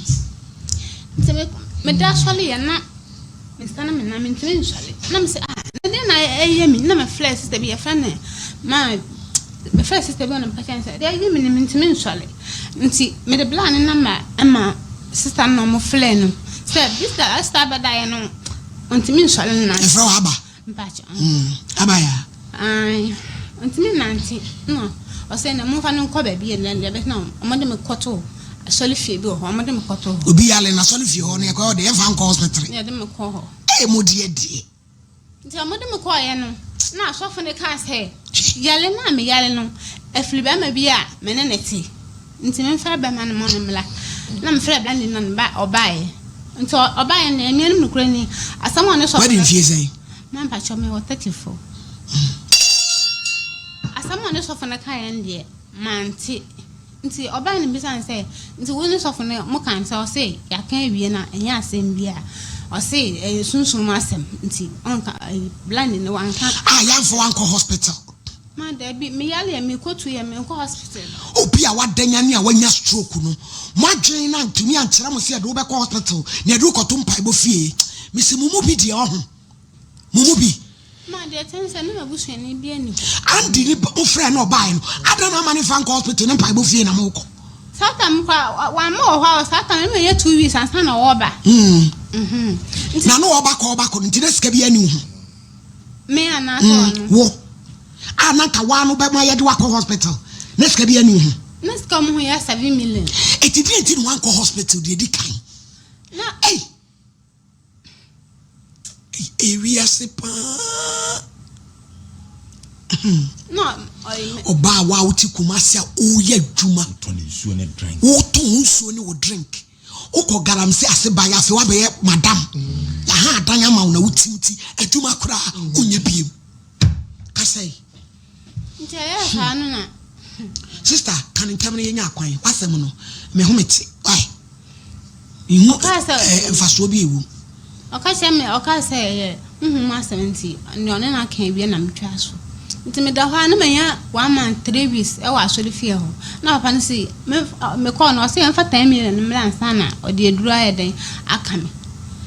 S4: Nti me meda sɔre yɛ na me nsa ne me nan mentumi nsɔre na me sɛ ah na deɛ na ɛyɛ mi na mefrɛ sister bi yɛfrɛ no maa mefrɛ sister bi na meka kyerɛ no sɛ deɛ ɛyɛ mi no mentumi nsɔre nti mede bla ne namba ɛma sister no na ɔmo frɛ no sɛ sister sister abɛdaeɛ no ɔntumi nsɔre no na
S2: Ɛfrɛ wo aba.
S4: Mpakyɛ.
S2: Mm, aba ya.
S4: Ae, ɔntumi nnante. Na ɔsɛ na momfa no nkɔ baabi a ɛnɛ deɛ na wɔde me kɔto asɔre fie bi wɔ hɔ, wɔde me kɔto hɔ.
S2: Obi yale na asɔre fie hɔ no yɛkɔ ɔde yɛmfa nkɔ hospital.
S4: Na yɛde me kɔ hɔ.
S2: Ee mo deɛ deɛ.
S4: Nti wɔde me kɔɔeɛ no, na asɔfo no kaa sɛ, yale no a meyale no, afiri bɛrima bi a me ne no te. Nti memfrɛ bɛrima no ma no mmra. Na mefrɛɛ bɛrima no na ne ba ɔbaeɛ. Nti ɔbaeɛ no, anuanom nokorɛ ni, asɛm a ɔne sɔfo
S2: Wadi mfie sɛn?
S4: Ma mpakyɛw mewɔ 34. Asɛm a ɔne sɔfo no kaeɛ no deɛ, mante. Nti ɔbaeɛ no mebisaa no sɛ, nti wo ne sɔfo no moka no sɛ? Ɔse yɛaka awie na ɛnyɛ asɛm biara. Ɔse ɛyɛ sunsum mu asɛm nti ɔnka, blind no wanka.
S2: A yɛamfa wo ankɔ hospital?
S4: Ma dabi, me yare yɛ, mekɔtu yɛ, menkɔ hospital.
S2: Oh. Obi a wada nyane a wanya stroke no, mo adwene no antumi ankyerɛ mo sɛ yɛde wo bɛkɔ hospital na yɛde wo kɔto mpaebɔ fie. Mese mo mu bi deɛ ɔho. Mo mu bi.
S4: Ma deɛ ɛte ne sɛ na m'abusuani biara nni hɔ.
S2: Andy ne mo frɛɛ no ɔbaeɛ no, adɛn na ama no mfa nkɔ hospital ne mpaebɔ fie na mokɔ?
S4: Saa time koraa wamma wɔ hɔ a saa time no na ɛyɛ 2 weeks ansa na ɔreba. Nti.
S2: Na na ɔreba kɔ ɔreba kɔ no nti na sika biara nni wo ho.
S4: Me anaasɛ ɔno?
S2: Wo. A na nka woa no bɛma yɛde wo akɔ hospital na sika biara nni wo ho.
S4: Na sika ɔmo ho yɛ 7 million.
S2: Eti deɛ nti na wankɔ hospital deɛ edi kan?
S4: Na.
S2: Ei! Ei ewiase paa. Ɔbaa wa wote Kumasi a woyɛ adwuma.
S5: Wotɔn nsuo ne drink.
S2: Wotɔn nsuo ne wo drink. Wokɔ galamsey ase baeɛ afei woabɛyɛ madam. Yɛaha adan ama wo na wotim ti adwuma koraa wonyɛ biem. Kasa yi.
S4: Nti ɛyɛɛ saa no na.
S2: Sister, ka no ntɛm na yɛnya akwan. W'asɛm no, me ho mete. Why? Mehu eh, mfasoɔ bi ɛwom.
S4: Ɔka kyerɛ me, ɔka sɛ ɛyɛ honhom mu asɛm nti, nea ɔne no aka awie na metwa so. Nti meda hɔ a na manya one month, 3 weeks ɛwɔ asɔre fie hɔ. Na papa no se, me mekɔɔ no, ɔse yɛmfa 10 million mmra ansa na ɔde aduro ayɛ dɛn aka me.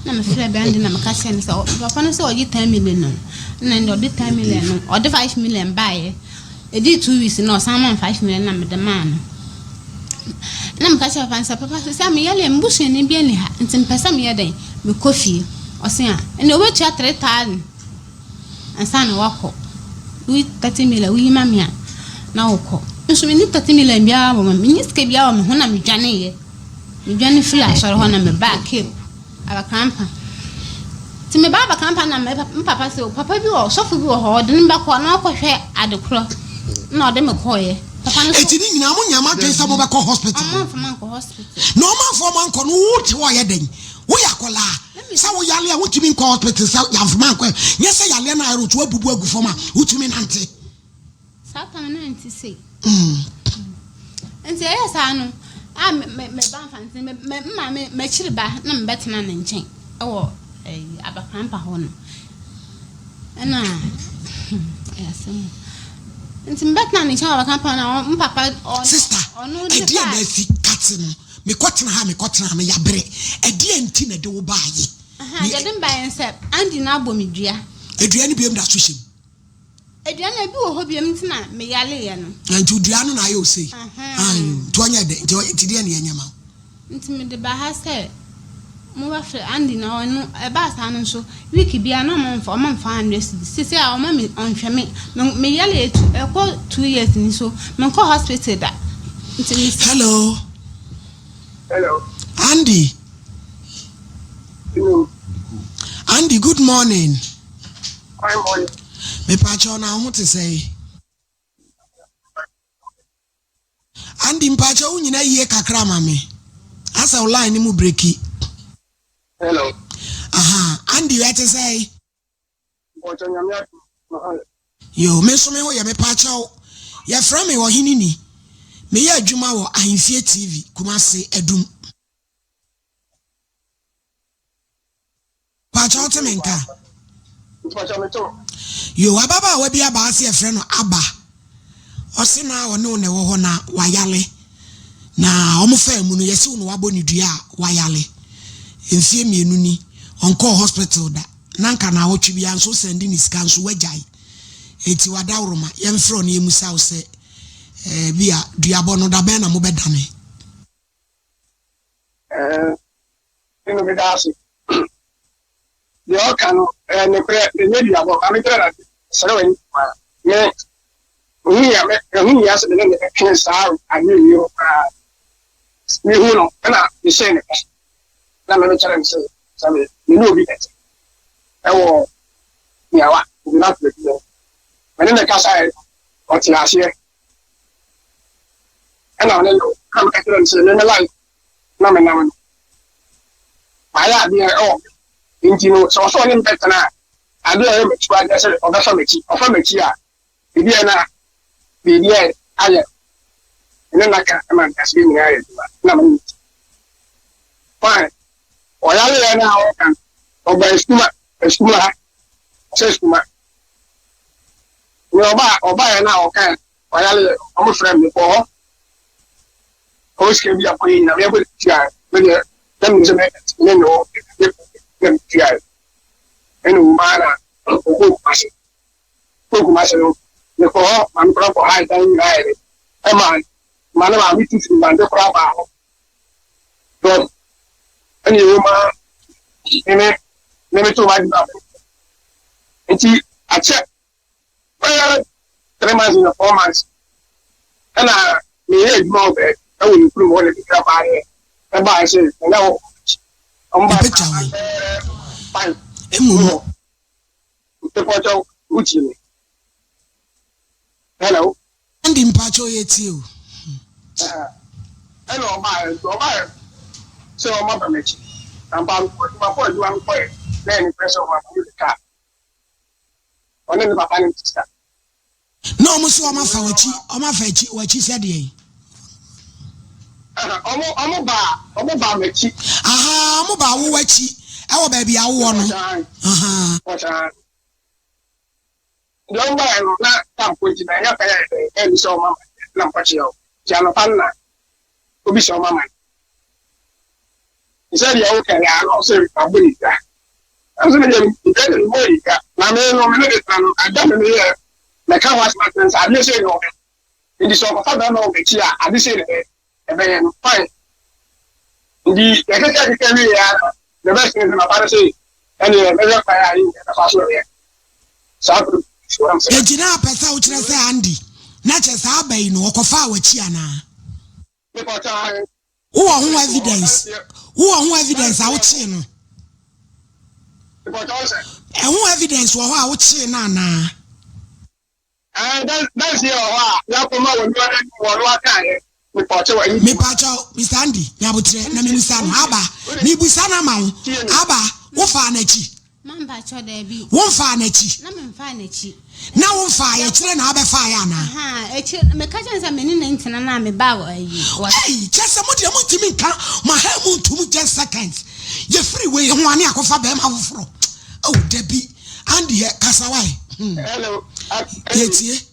S4: Na mefrɛ bɛn na meka kyerɛ no sɛ papa no sɛ ɔgye 10 million no. Na ɛnde ɔde 10 million no, ɔde 5 million baeɛ. Ɛdii 2 weeks na ɔsan maa me 5 million na mede maa no. Na meka kyerɛ papa no sɛ, papa sɛ meyare a me busuani bi ani ha nti mepɛ sɛ meyɛ dɛn mekɔ fie. Ɔse a ɛnna wobɛtua 3,000 ansa na wakɔ. Woyi 30 million woyi ma me a na wokɔ. Nso menni 30 million biara wɔ me menni sika biara wɔ me ho na medwaneeɛ. Medwane firi asɔre hɔ na mebaa Cape Abakrampa. Nti mebaa Abakrampa na me papa sɛ papa bi wɔ sɔfo bi wɔ hɔ ɔde no bɛkɔ na ɔkɔhwɛ ade korɔ na ɔde me kɔɔeɛ. Papa no so.
S2: Eti ne nyinaa mo nya mo adwene sɛ mobɛkɔ hospital.
S4: Ɔmo amfa mankɔ hospital.
S2: Na ɔmo amfa ɔmo ankɔ no wo te hɔ yɛ dɛn? Woyɛ akwadaa sɛ woyare a wontumi nkɔ hospital sɛ yɛamfa ma ankɔ nyɛ sɛ yareɛ no ayɛ wo abubu agu fam a wotumi nante.
S4: Saa time no nti sei. Nti ɛyɛ saa no a me me me ba nfa nti me me maame m'akyiri ba na mebɛtena ne nkyɛn ɛwɔ ɛyi Abakrampa hɔ no. Ɛna ɛyɛ asɛm o. Nti mebɛtena ne nkyɛn wɔ Abakrampa na ɔ papa ɔno
S2: Sister,
S4: ɔno de
S2: ɛdeɛ
S4: faa
S2: na afi kate no mekɔtena ha mekɔtena ha no yɛabrɛ ɛdeɛ nti na ɛde wo baayɛ.
S4: Aha deɛ de mbaeɛ ne sɛ Andy na abɔ me dua.
S2: Dua no biom da so hyɛ mu.
S4: Dua no ebi wɔ hɔ biom nti na meyareeɛ no.
S2: Na nti dua no na ayɛ osei. Nti ɔnyɛ dɛ nti nti deɛ na yɛnyɛ ma wo.
S4: Nti mede ba ha sɛ mobɛfrɛ Andy na ɔno ɛbaa saa no nso week biara na ɔmo mfa ɔmo mfa 100 cedis sisi a ɔma me ɔnhwɛ me me meyare etu ɛkɔ 2 years ni so menkɔ hospital da nti me.
S2: Hello.
S6: Hello.
S2: Andy.
S6: Hello.
S2: Andy, good morning.
S6: Fine morning.
S2: Mepakyɛw na wo ho te sɛn? Andy mpakyɛw wo nyina yie kakra ma me. Asɛ wo line no mu breaki.
S6: Hello.
S2: Aha, Andy ɛte sɛn?
S6: Mpɔkyɛ Nyame adom me ho yɛ.
S2: Yo, me nso me ho yɛ mepakyɛw. Yɛfrɛ me Ɔhene Ni. Meyɛ adwuma wɔ Ahemfie TV, Kumase, Adum. Pakyɛw wote me nka?
S6: Mpɔkyɛ me to.
S2: Yo, ababaawa bi aba ase yɛfrɛ no Aba. Ɔse na ɔne wo na ɛwɔ hɔ na wayale. Na wɔn faa mu no yɛse wo na wabɔ ne dua a wayale. Mfie 2 ni, ɔnkɔɔ hospital da. Na nka naawɔtwe biara nso wosɛnde ne sika nso wagyae. Enti wadaworoma, yɛmfrɛ wo na yɛmmisa wo sɛ eh, bi a duabɔ no da bɛn na mobɛdane?
S6: Ɛɛ, ɛno meda ase. Deɛ ɔka no, ɛyɛ nokorɛ, ɛnyɛ duabɔ. Maame kyerɛ na srɛ w'ani paa. Me, ɛho hia me, ɛho hia sɛ me ne no bɛtwe saa adeɛ yi ho koraa. Mehu no, ɛna mehyɛɛ ne pɛ. Na me mekyerɛ no sɛ, sɛ me, me ne obi bɛte ɛwɔ Miawa, obi na afei bi. Me ne ne kasaeɛ, ɔte aseɛ. Ɛna ɔne no, ɛna meka kyerɛ no sɛ, me me life na menam no. Mayɛ adeɛ ɛwɔ me. Nti no, sɛ ɔsɛ ɔne me bɛtena a, adeɛ a ɛyɛ m'akyi adeɛ sɛ ɔbɛfa m'akyi. Ɔfa m'akyi a, biribi a na biribi a ayɛ ne naka ma ntaseɛ nyinaa yɛ adwuma na me ne ti. Fine. Ɔyareɛ no a ɔka no, ɔba asukuma, asukuma ha, ɔsɛ asukuma. Nea ɔba ɔbaeɛ no a ɔka ɔyareɛ, ɔmo frɛ me, mekɔɔ hɔ. Ɔwɔ sika bi a kɔyɛ nyina meyɛ kɔ tua me deɛ na menim sɛ me ne wɔ na metua ɛna ɔwɔ maa na ɔkɔ Kumase kɔ Kumase no mekɔ hɔ ma me kora kɔ ha dan nyinaa yɛ ɛma ma ne maame tu firi mande kora baa hɔ dɔm ɛna ɛwɔ maa me me me to ma adwuma nti akyɛ Bɛyɛ 3 months na 4 months ɛna meyɛ adwuma wɔ baabi ɛwɔ ne kurom hɔ na bi kura baayɛ ɛbaa sɛ ɛna wɔ ɔmo ba
S2: Picture wei.
S6: 5
S2: Mmom.
S6: Mpɔkyɛw, wutie me? Hello?
S2: Andy, mpakyɛw, yɛ tie o.
S6: Ɛna ɔbaayɛ nti ɔbaayɛ sɛ ɔmo aba m'akyi ampa adwuma kɔ adwuma no kɔɛ na ɛne pɛ sɛ ɔmo aba me kaa ɔne ne papa ne ne sister.
S2: Na ɔmo so ɔmo afa w'akyi, ɔmo afa akyi w'akyi sɛ deɛ yi?
S6: Ɔmo baa m'akyi.
S2: Aha, ɔmo ba wo w'akyi ɛwɔ baabi a wowɔ no aha.
S6: Ɔkyaa deɛ ɔmo baayɛ no na tampo nti na ɛnyɛ pɛyɛ ɛni sɛ ɔmo ama na mpɔkyerɛ o nti anɔpa no na obi sɛ ɔmo ama no sɛ deɛ woka yɛ ano sɛ mabɔ ne dwa ɛnso me deɛ mepɛ de mebɔ ne dwa na me no me ne de tena no ada me meyɛ mɛka ho asɛm atena sɛ adeɛ sɛ ne ɔbɛ nti sɛ ɔkɔfa bɛrima wɔ m'akyi a ade sɛ ne ɛbɛyɛ no fine. Nti yɛkeka keka wie yɛ ara the best thing sɛ papa no sɛ ɛne mɛhwɛ kwan a yɛnyɛ bɛfa so ɛyɛ saa kuro so wɔm sɛ
S2: Egyina apɛ sɛ wokyerɛ sɛ Andy na kyɛ saa aba yi no ɔkɔfaa w'akyi anaa?
S6: Mepɔkyɛ.
S2: Wowɔ ho evidence? Wowɔ ho evidence a wokyee no?
S6: Mepɔkyɛ wo sɛ?
S2: Ɛho evidence wɔ hɔ a wokyee no anaa?
S6: Dansi wɔ hɔ a yɛakɔma wɔ niwa n'anim wɔ no akaeɛ mepɔkyɛ wɔ ayi.
S2: Mepakyɛw, Mr Andy, nyabotrɛ na memusa no aba, mebusa no ama wo aba. Wofaa n'akyi?
S4: Mampakyɛ, daabi.
S2: Womfaa n'akyi?
S4: Na memfaa n'akyi.
S2: Na womfaa yɛkyerɛ na wabɛfaa yɛ anaa?
S4: Aha, akyire meka kyerɛ sɛ me ne ne ntena na meba wɔ ayi wɔ
S2: Ei, kyɛ sɛ mo deɛ montumi nka mo ha mu ntom just seconds yɛfiri wei ho ane akɔfa bɛrima foforɔ. Oh, dabi, Andy yɛ kasa wae.
S6: Hello?
S2: Yɛtie.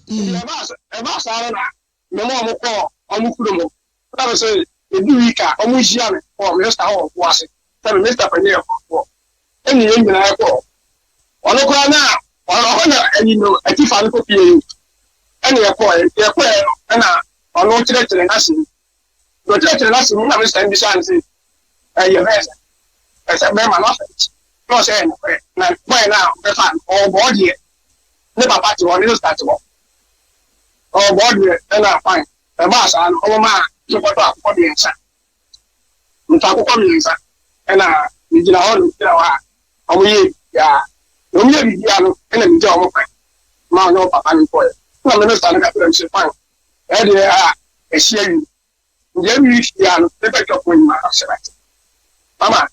S6: Ɛba saa no na mema ɔmo kɔɔ ɔmo kurom hɔ na me sɛ ebi week a ɔmo hyia me wɔ me sister hɔ wɔ Ɔbo ase sɛ me Mr panyin yɛ kɔkɔɔ ɛne yɛn nyinaa kɔɔ ɔno koraa na ɔno hɔ na ɛyi no atifa no kɔpie yi ɛne yɛkɔɔ yɛkɔɛ no ɛna ɔno kyerɛkyerɛ n'ase mu na ɔkyerɛkyerɛ n'ase mu na me sister bisa no sɛ ɛyɛ bɛyɛ sɛ ɛsɛ bɛrima no afa akyi na ɔsɛ ɛyɛ nokorɛ na bɔyɛ no a ɔbɛfa no ɔwɔ deɛ ne papa te hɔ, ne sister te hɔ, ɔwɔ deɛ ɛna fine. Ɛbaa saa no ɔmo maa mekɔtɔ akokɔ 3, mfa akokɔ 3 ɛna megyina hɔ no gyina hɔ a ɔmo yɛ biribiara na ɔmo yɛ biribiara no ɛna megya ɔmo kwan ma ɔne ɔmo papa no kɔɛ ɛna me sister no ka kyerɛ me sɛ fine, ɛyɛ deɛ a ɛhyia wi nti every week biara no mebɛtwa kɔn nyima asɛ ate mama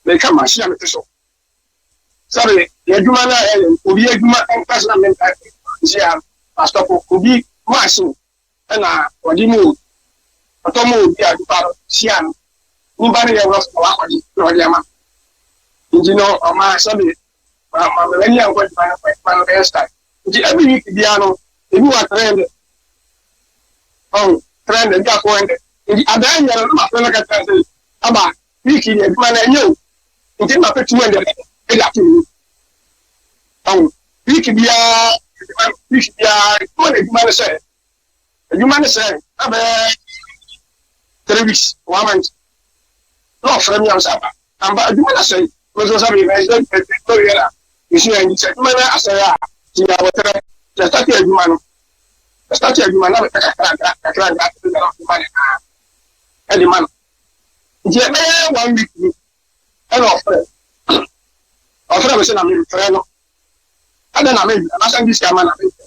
S6: meka machine a mete so sɛbe adwuma no a ɛyɛ obi adwuma nkasa na mempɛ nti a astɔpo obi machine ɛna ɔde mu obi ɔtɔ mu obi a nipa no hyia no nipa no yɛ wɔ na wakɔgye na ɔde ama nti no ɔma sɛbe ma ma m'ani ankɔ adwuma no adwuma no bɛyɛ style. Nti every week biara no ebi wɔ 300 ɔn 300 bi a 400 nti adan nyɛ no na ma fɛ no kɛtɛ sɛ aba week yi adwuma no ɛnyɛ o nti ma fɛ 200 ɛde ato mu ɔn week biara adwuma week biara adwuma no adwuma no sɛ adwuma no sɛ abɛɛ 3 weeks, one month na ɔfrɛ mi ansa aba amba adwuma no asɛe mo nso sɛ meyɛ sɛ ɛyɛ na mesua nti sɛ adwuma no asɛe a ti abɔtɛrɛ sɛ start adwuma no start adwuma na mepɛ kakra kakra kakra kakra na ɔde ma ne naa ɛde ma no nti ɛbɛyɛ one week ni ɛna ɔfrɛ me sɛ na memfrɛ no ɛdɛ na memfrɛ na sɛ ndi sika ma na memfrɛ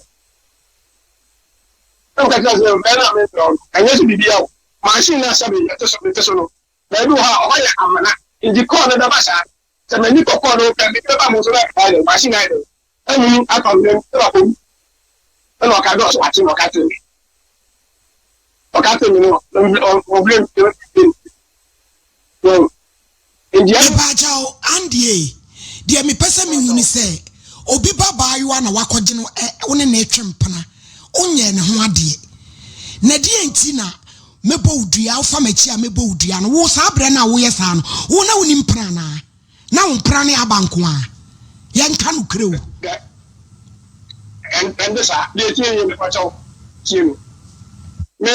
S6: ɛna ɔka kyerɛ sɛ mfrɛ na memfrɛ no ɛnyɛ sɛ biribi awo machine na sɛ meyɛ so mete so no baabi wɔ hɔ a ɔhɔ yɛ amena nti kɔɔ no bɛba saa sɛ m'ani kɔ kɔɔ no pɛ mede bɛba mo so na ayɛ machine ayɛ dɛ ɛnum atɔ mmɛm ɛna ɔkɔ mu ɛna ɔka dɛ ɔsɛ wate na ɔka te me ɔka te me no ɔbile m nti
S2: Mepaakyɛw, Andy, deɛ mepɛ sɛ mehu ne sɛ obi ba baayewa na wakɔgye no ɛ wo ne ne retwe mpena wonyɛ ne ho adeɛ na deɛ nti na Mɛbɔ wo dua, wofa m'akyi a mɛbɔ wo dua no, wo saa berɛ no a woyɛ saa no, wo na wonni mpena anaa? Na wo mpena ne aba nko ara? Yɛnka nokorɛ o.
S6: Dɛ, ɛnte saa. Deɛ tie yie, mepa kyɛw, tie me. Me,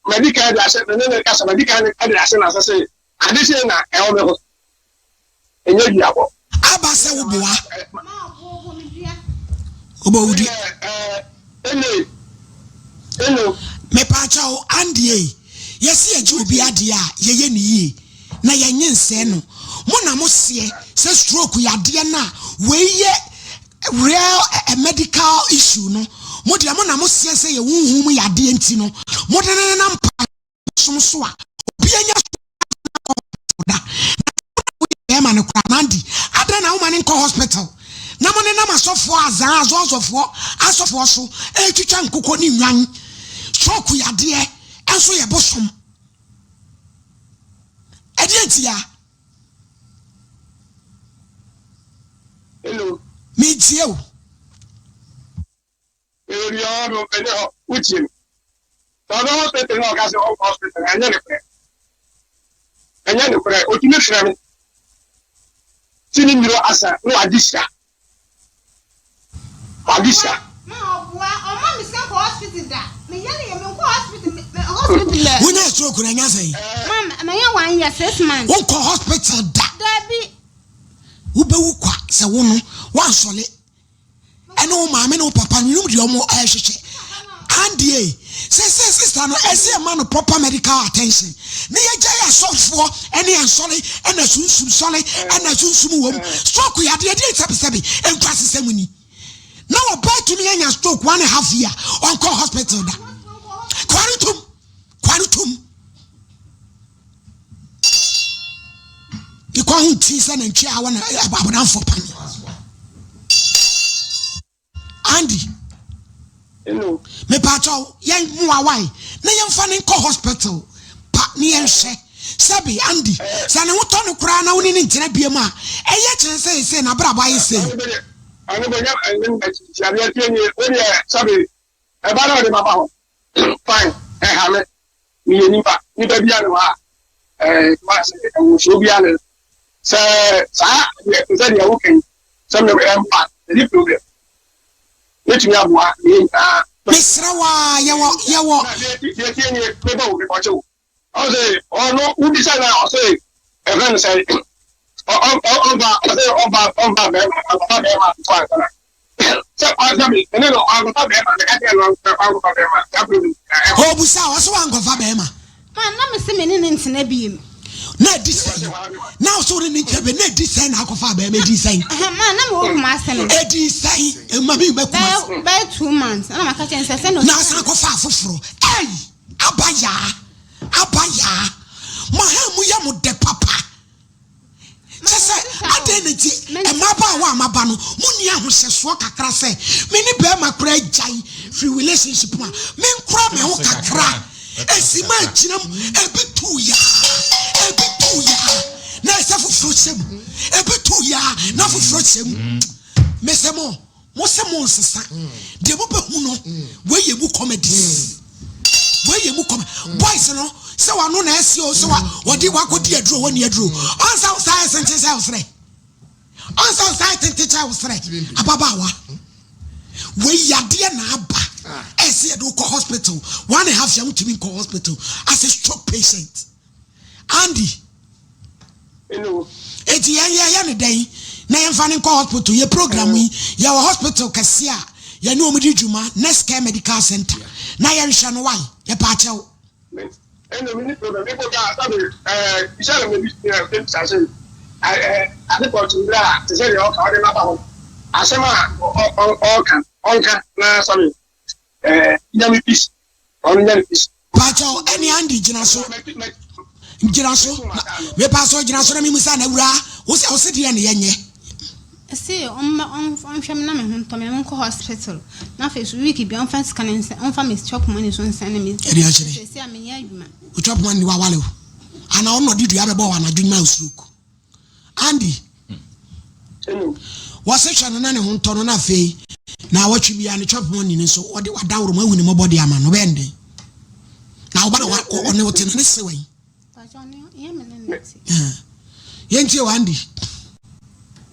S6: madi kan de ahyɛ, me ne no rekasa, madi kan de ahyɛ n'ase sɛ, ade sei na ɛwɔ me ho. Ɛnyɛ duabɔ.
S2: Aba sɛ wo boa. Wobɔ wo dua. Mepaakyɛw Andy ei, yɛse yɛgye obi adeɛ a yɛyɛ no yie na yɛnye nsɛe no. Mo na mo seɛ sɛ stroke yadeɛ no a wei yɛ real medical issue no, mo deɛ mo na mo seɛ sɛ yɛ honhom mu yadeɛ nti no mode no nenam mpaebɔ som so a obi anya so da na woyɛ bɛrima no koraa Mandy adɛn na woma no nkɔ hospital na mo nenam asɔfoɔ azaa azɔazɔfoɔ asɔfoɔ so ɛretwitwa nkokɔ ne nnwan stroke yadeɛ nso yɛ bosom ɛdeɛ ntia.
S6: Hello.
S2: Metie o.
S6: Mewɔ bi ɔwɔ no ɛnyɛ hɔ wotie me. Sɛ ɔbɛ hospital na ɔka sɛ ɔnkɔ hospital ɛnyɛ ne korɛ. Ɛnyɛ ne korɛ otumi frɛ me. Ti ne nnuro asa na wagye sika. Wagye sika.
S4: Ma ɔboa ɔma me sika kɔ hospital da. Me yɛ ne yɛ me nkɔ hospital me hospital lɛ.
S2: Wonya stroke na ɛnya sɛn?
S4: Ma ma yɛ one year 6 months.
S2: Wonkɔ hospital da.
S4: Dabi.
S2: Wobɛwu kwa sɛ wo no wansɔle. Ɛne wo maame ne wo papa no menim deɛ ɔmo ɛhwehwɛ Andy ei sɛsɛ sister no ɛsɛ yɛma no proper medical attention ne yɛgyae asɔfoɔ ɛne ansɔre ɛna sunsum sɔre ɛna sunsum wɔ mu stroke yadeɛ deɛ sɛbisɛbi nkurasesɛm ni na ɔbaa tumi anya stroke 1.5 year ɔnkɔ hospital da kware tom kware tom Ikɔ ho nti sɛ nantwi a wɔn abɔdamfoɔ pa no. Andy.
S6: Hello.
S2: Mepaakyɛw yɛn mmoa wae na yɛmfa ne nkɔ hospital pa ne yɛnhwɛ. Sɛbi Andy sɛ ne ho tɔ no koraa na wo ne ne ntena biam a ɛyɛ kyɛn sɛ ɛsei n'abrabɔ ayɛ sei.
S6: Ɔno bɛ nyɛ adeɛ tie nie wo deɛ sɛbi ɛba na ɔde baba hɔ fine ɛha me. Meyɛ nipa, nipa biara ne hɔ a ɛɛ ma sɛ ɛwɔsuo biara ne sɛ saa deɛ te sɛ deɛ woka yi sɛ me ɛmpa ɛni problem mɛtumi aboa meyɛ nyinaa.
S2: Mesrɛ wo aa yɛwɔ yɛwɔ.
S6: Deɛ tie nie meba wo mepɔkyɛ wo ɔse ɔno wobisa no a ɔse ɛfrɛ no sɛ ɔmfa ɔse ɔmfa ɔmfa bɛrima ɔmfa bɛrima nto ansa na sɛ ɔsɛ me ɛne no ɔnkɔfa bɛrima meka kyerɛ no ɔnkɔfa bɛrima saa problem
S2: Ɔbusa ɔsɛ wankɔfa bɛrima.
S4: Ma na me se me ne ne ntena biem.
S2: Na edi sɛn? Na ɔsɛ ɔne ne ntena biem. Na edi sɛn na akɔfa bɛrima edi sɛn?
S4: Ma na me wɔ Kumase no.
S2: Edi sɛn? Ema mi bɛ Kumase.
S4: Bɛyɛ 2 months. Na maka kyerɛ sɛ sɛ
S2: na. Na asan akɔfa afoforɔ. Ɛy aba yaa aba yaa. Mo ha mu yɛ mo dɛ papa. Kyɛ sɛ, adɛn na nti mmabaawa a moaba no, monni ahohyɛsoɔ kakra sɛ, me ne barima koraa agyae firi relationship mu a, menkora me ho kakra, ɛsi ma agyina mu, ebi tuu yaa, ebi tuu yaa, na ɛsɛ foforɔ hyɛ mu, ebi tuu yaa, na foforɔ hyɛ mu. Mesɛ mo, Mo se mo nsesa. Deɛ mo bɛ hu no, wei yɛ mu comedies. Wei yɛ mu com. Boys no, sɛ wano na ɛsi o, sɛ wa wɔde wakɔ di aduro, wɔni aduro. Ɔnsa wo saa yɛ senten sɛ ɔsrɛ. Ɔnsa wo saa yɛ tenten kyɛ ɔsrɛ. Ababaawa. Wei yadeɛ na aba. Ɛsi yɛ de wokɔ hospital. 1.5 year wotumi nkɔ hospital as a stroke patient. Andy. Eti yɛn yɛyɛ ne dɛn na yɛmfa no nkɔ hospital yɛ program yi yɛwɔ hospital kɛse a yɛne wɔn di dwuma Next Care Medical Center na yɛnhwɛ no wae yɛpɛ akyɛw.
S6: Ɛna mi ni problem mi ko ka sabi ɛɛ bisa na mi bi ɛɛ bisa se ɛɛ ade pɔtun bi a te sɛ deɛ ɔka ɔde n'aba hɔ asɛm a ɔ ɔ ɔka ɔnka na sabi ɛɛ nya mi peace ɔno nya mi peace.
S2: Pakyɛw ɛne Andy gyina so gyina so mepa so gyina so na memu sa na wura wo sɛ wo se deɛ ne yɛnyɛ.
S4: Ɛse ɔmma ɔnhwɛ me na me ho ntɔ me menkɔ hospital na afei so week bia ɔmfa sika no nsɛ ɔmfa me chop money so nsɛn ne me.
S2: Ɛde akyerɛ.
S4: Sɛsi a menyɛ adwuma.
S2: Wo chop money wawale wo ana ɔno ɔde dua bɛbɔ wɔ anadwo nyuma stroke. Andy wɔse hwɛ no na ne ho ntɔ no na afei na awɔtwe bia ne chop money no nso wɔde wadaworo mu ahu ne mmɔbɔ de ama no bɛyɛ nden. Na wo ba na ɔne wo te no ne se wɛn? Yɛntie wa Andy.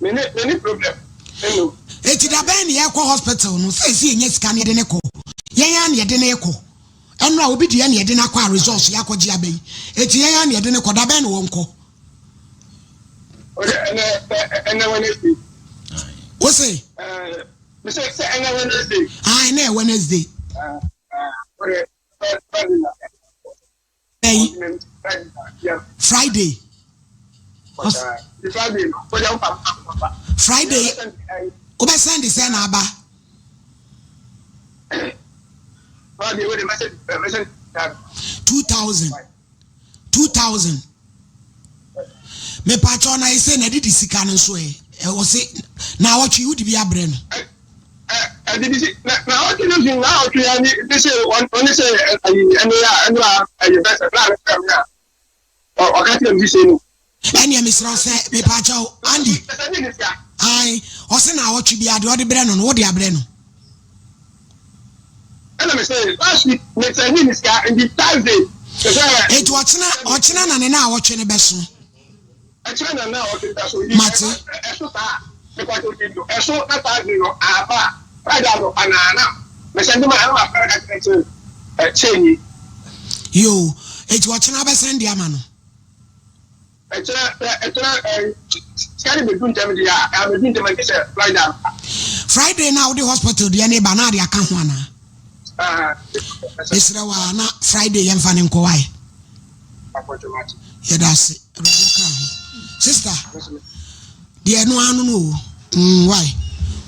S6: Mene problem.
S2: Eti da bɛn ne yɛkɔ hospital no sɛ esi yɛnya sika ne yɛde ne kɔ. Yɛn ara ne yɛde ne kɔ. Ɛno a obi deɛ ne yɛde no akɔ a results yɛakɔgye aba yi. Eti yɛn ara ne yɛde ne kɔ da bɛn ne wɔn kɔ.
S6: Ɛnɛ Wednesday.
S2: Wo se?
S6: Sɛ ɛnɛ Wednesday.
S2: Ah, ɛnɛ Wednesday. Bɛyi. Friday. Friday. Wobɛ send sɛ na aba. 2000. 2000. Mepakyɛw na ese na ɛde sika no nso ɛ. Ɛwɔ se na awɔtwe wodi bi abrɛ no.
S6: Ɛde si na na awɔtwe no si na awɔtwe ya ni de se wɔn ne sɛ ayi ɛne ya ɛne a ɛyɛ bɛsɛ na ne fɛm na ɔka kyerɛ mi se no.
S2: Ɛnneɛ mesrɛ wo sɛ mepakyɛw Andy. Ae ɔse na awɔtwe bi adeɛ ɔde brɛ no no wode abrɛ no.
S6: Ɛna me sɛ last week me sɛ ne sika nti Thursday.
S2: Eti ɔkyena ɔkyena na ne na awɔtwe no bɛso.
S6: Ɛkyena na na awɔtwe no bɛso.
S2: Mate.
S6: Ɛso saa mepatwo ti no ɛso na Thursday no aba Friday anɔpa na na me sɛ ndema ɛna ma fɛrɛ ka kyerɛ sɛ ɛkyɛ ni.
S2: Yoo eti ɔkyena bɛsɛn de ama no.
S6: Ɛkyerɛ ɛkyerɛ ɛɛ sika no bɛdu ntɛm deɛ a ɛbɛdu ntɛm a gye sɛ Friday anɔpa.
S2: Friday no a wode hospital deɛ no ba na ade aka ho anaa? Mesrɛ wo a na Friday yɛmfa no nkɔ wae. Yɛda ase Awurade nka ho. Sister deɛ ɛno ano no o mm, wae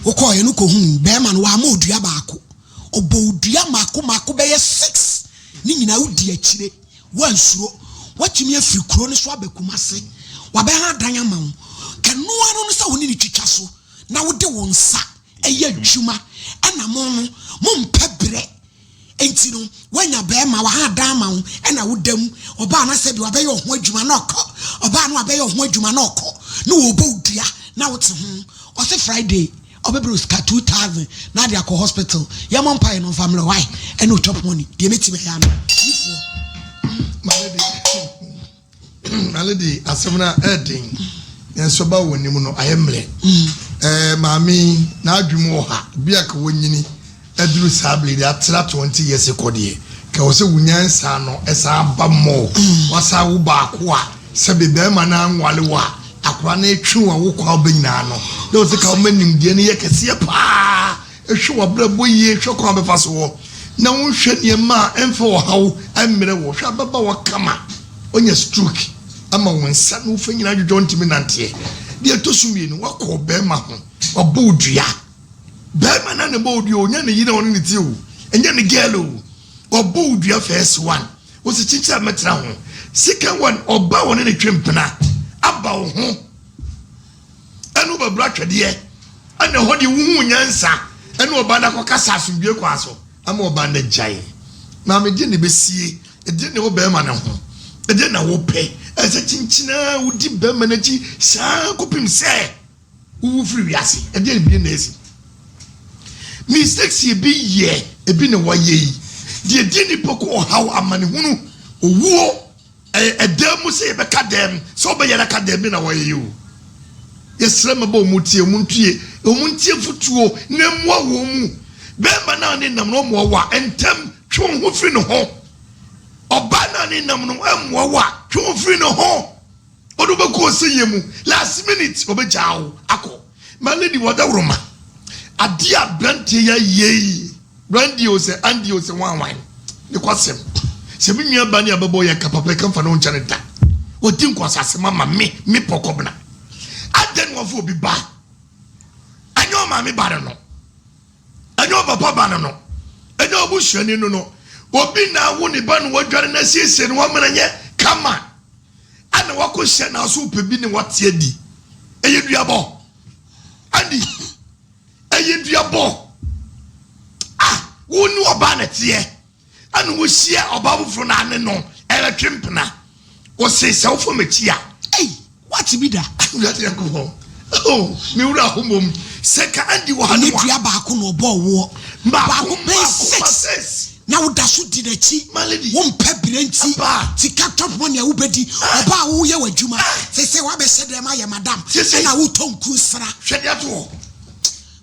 S2: wokɔɔ yɛ no kɔhu bɛrima no wama odua baako ɔbɔ odua mako mako bɛyɛ 6 ne nyinaa wodi akyire. Woansuro. Woatumi afiri kuro no so aba Kumase. Wabɛha adan ama wo. Ka ɛno ara no sɛ wo ne no twitwa so na wode wo nsa yɛ adwuma. Ɛna mo no, mompɛ berɛ. Enti no, woanya barima, waha adan ama wo, ɛna woda mu. Ɔbaa no sɛdeɛ wabɛyɛ wo ho adwuma na ɔkɔ. Ɔbaa no wabɛyɛ wo ho adwuma na ɔkɔ. Na wɔrebɔ wo dua na wote ho. Ɔse Friday. Ɔbɛbrɛ wo sika 2000 na ade akɔ hospital yɛmmɔ mpaeɛ no mfa mmerɛ why ɛne wo chop money deɛ mɛtumi ayɛ ano yifoɔ.
S3: My lady, asɛm no ɛɛden nanso ɛba wɔ anim no ayɛ mmerɛ. Ɛɛ maame yi n'adwene mu wɔ ha bi a ka wɔnyini aduru saa bere de atra 20 years kɔ deɛ ka wɔ sɛ wo nyansa no ɛsan ba mmɔɔ wasan wo baako a Sɛbe bɛɛma no anwale wo a, akora no retwe wo a wo kwan wobɛ nyinaa no, na ɔsɛ ka woma nimdeɛ no yɛ kɛseɛ paa, hwɛ w'abrabɔ yie, hwɛ kwan a wobɛfa so wɔ, na wonhwɛ nneɛma a ɛmfa ɔhaw mmrɛ wo, hwɛ ababaawa kama, wanya stroke ama wo nsa ne wo fa nyinaa adwodwo wontumi nanteɛ. Deɛ ɛtɔ so mmienu, woakɔ ɔbɛɛma ho, wabɔ wo dua, bɛɛma no a na ɛbɔ wo dua o, nyɛ ne yere a ɔne ne te o, ɛnyɛ ne girl o, wabɔ wo dua first one. Wose kyinkyin a mɛtena ho. Second one, ɔba a wɔne ne twe mpena aba wo ho ɛne wo bɛboro atwɛdeɛ ɛna ɛhɔ deɛ wohu nyansa ɛne ɔbaa no akɔkasa asomdwoe kwan so ama ɔbaa no agyae. Maame deɛ na ɛbɛsie, ɛdeɛ na ɛwɔ bɛrima no ho, ɛdeɛ na wopɛ, ɛsɛ kyinkyin a wodi bɛrima no akyi saa kɔpem sɛ Wowu firi wiase, ɛdeɛn bio na asi? Mistakes ebi yɛ, ebi na wayɛ yi. Deɛ ɛdi nnipa kɔ ɔhaw, amanehunu, owuo, ɛyɛ ɛdan mu sɛ yɛbɛka dɛm, sɛ wobɛyare aka dɛm bi na wayɛ yi o. Yɛsrɛ mmabaa wɔn tie, wɔn ntie, wɔn ntie afutuo na mmoa wɔn mu. Bɛrima no a ne nam no ɔmmoa wo a, ntɛm twe wo ho firi ne ho. Ɔbaa no a ne nam no mmoa wo a, twe wo firi ne ho. Ɔde wo bɛkɔ ɔsɛyɛ mu last minute ɔbɛgyaa wo akɔ. My lady wadawuroma adeɛ a abranteɛ yi ayɛ yi Brandy o sɛ Andy o sɛ wan wan ne kwasɛm sɛ me nua ba ne abɛbɔ yɛ ka papa ka mfa ne ho nkyɛ no da wadi nkwasasɛm ama me me pɔkɔbena adɛn na wafa obi ba ɛnyɛ ɔmaame ba no no ɛnyɛ ɔpapa ba no no ɛnyɛ ɔbusuani no no obi na awo ne ba no wadware no asiesie no wamena nyɛ kama Ɛna wakɔ hyia na so wopɛ bi ne wate adi. Ɛyɛ duabɔ. Andy, ɛyɛ duabɔ. Ah, wo ne ɔbaa na teɛ. Ɛna wohyia ɔbaa foforɔ na ane no ɛretwe mpena. Wɔse sɛ wofa m'akyi a.
S2: Ei, wate bi da?
S3: Awurade Nyankopɔn. Oh, me wura ahomom. Sɛ ka Andy wɔ ha
S2: no a. Ɛnyɛ dua baako na ɔbɔɔ woɔ.
S3: Baako pɛ six.
S2: Na woda so di n'akyi.
S3: My lady.
S2: Wompɛ berɛ nti.
S3: Aba.
S2: Sika chop money a wobɛdi. Ɔbaa a woyɛ w'adwuma. Seesei woabɛhyɛ dɛm ayɛ madam.
S3: Seesei.
S2: Ɛna wotɔ nku nsra.
S3: Hwɛ deɛ ato hɔ.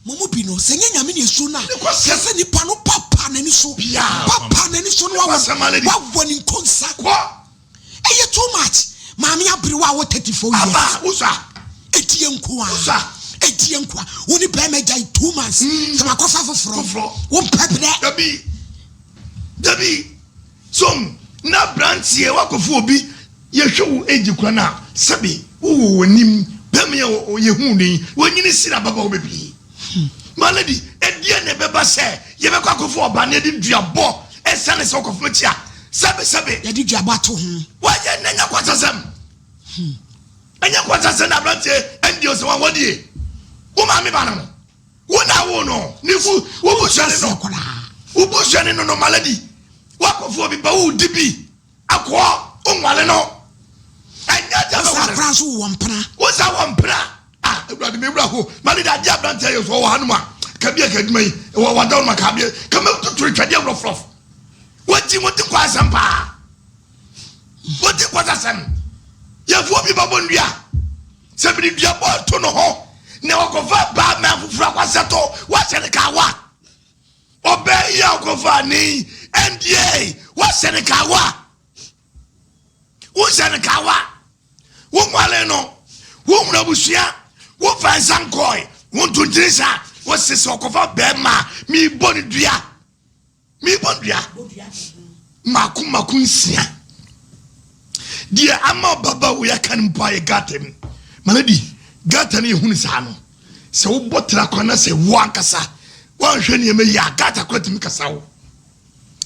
S2: Mo mu bi no, sɛ ɛnyɛ Nyame na esuro no a,
S3: Nokwasɛm.
S2: hwɛ sɛ nipa no papa n'ani so.
S3: Biaa.
S2: Papa n'ani so no wawɔ,
S3: Nokwasɛm, my lady.
S2: wawɔ ne nkonsa.
S3: Kɔ.
S2: Ɛyɛ too much. Maame aberewa a wɔ 34 years.
S3: Aba, wosua.
S2: Edie nko a.
S3: Wosua.
S2: Edie nko a. Wo ne bɛrima agyae 2 months. Sɛ wakɔfa foforɔ.
S3: Foforɔ.
S2: Wompɛ berɛ.
S3: Dabi. Dabi. So, na aberanteɛ wakɔfo obi yɛhwɛ wo age kora no a sɛbe wowɔ w'anim bɛma yɛ yɛhu ne yi wɔnyini siri ababaawa bebree. My lady, ɛdeɛ na ɛbɛba sɛ yɛbɛkɔ akɔfo ɔba na yɛde duabɔ ɛsiane sɛ wokɔfo akyi a sɛbe sɛbe
S2: Yɛde duabɔ ato ho.
S3: Wɔyɛ na ɛnyɛ kwasasɛm. Ɛnyɛ kwasasɛm na aberanteɛ ɛndeɛ sɛ wɔn wɔdie. Wo maame ba no no. Wo na wo no. Ne fu wo busuani no. Wo busuani no no my lady. Wakɔfo obi ba wo di bi. Akɔ wo nwale no. Ɛnyɛ deɛ
S2: Wo saa
S3: bɛwale
S2: koraa
S3: no.
S2: nso wowɔ mpena.
S3: Wo sa wɔ mpena. Ah, Awurade me wura ho. My lady adeɛ aberanteɛ yɛ so ɔwɔ hanom a. Kabi aka adwuma yi. Wɔ wada no ma kabea. Kama tuturu twɛdeɛ worɔfrɔf. Wɔgye wɔdi nkɔ asɛm paa. Wɔdi nkɔ asɛm. Yɛfoɔ bi bɛbɔ nnua. Sɛ mede dua bɔ to no ho na wɔkɔfa baa mmaa foforɔ akɔsɛto wɔahyɛ no kawa. Ɔbaa yi a ɔkɔfa ne NDA wɔahyɛ no kawa. Wohyɛ no kawa. Wonwale no. Wohunu abusua. Wofa nsa nkɔe. Wonto nkyene sa. Wɔse sɛ ɔkɔfa bɛrima a meebɔ no dua. Meebɔ no dua. Mako mako nsia. Deɛ ama ɔbaba wo yɛka no mpo ayɛ gata mu. My lady, gata no yɛhunu saa no. Sɛ wobɔ tra kwan na sɛ wo ankasa woanhwɛ nneɛma yi a gata kora tumi kasa wo.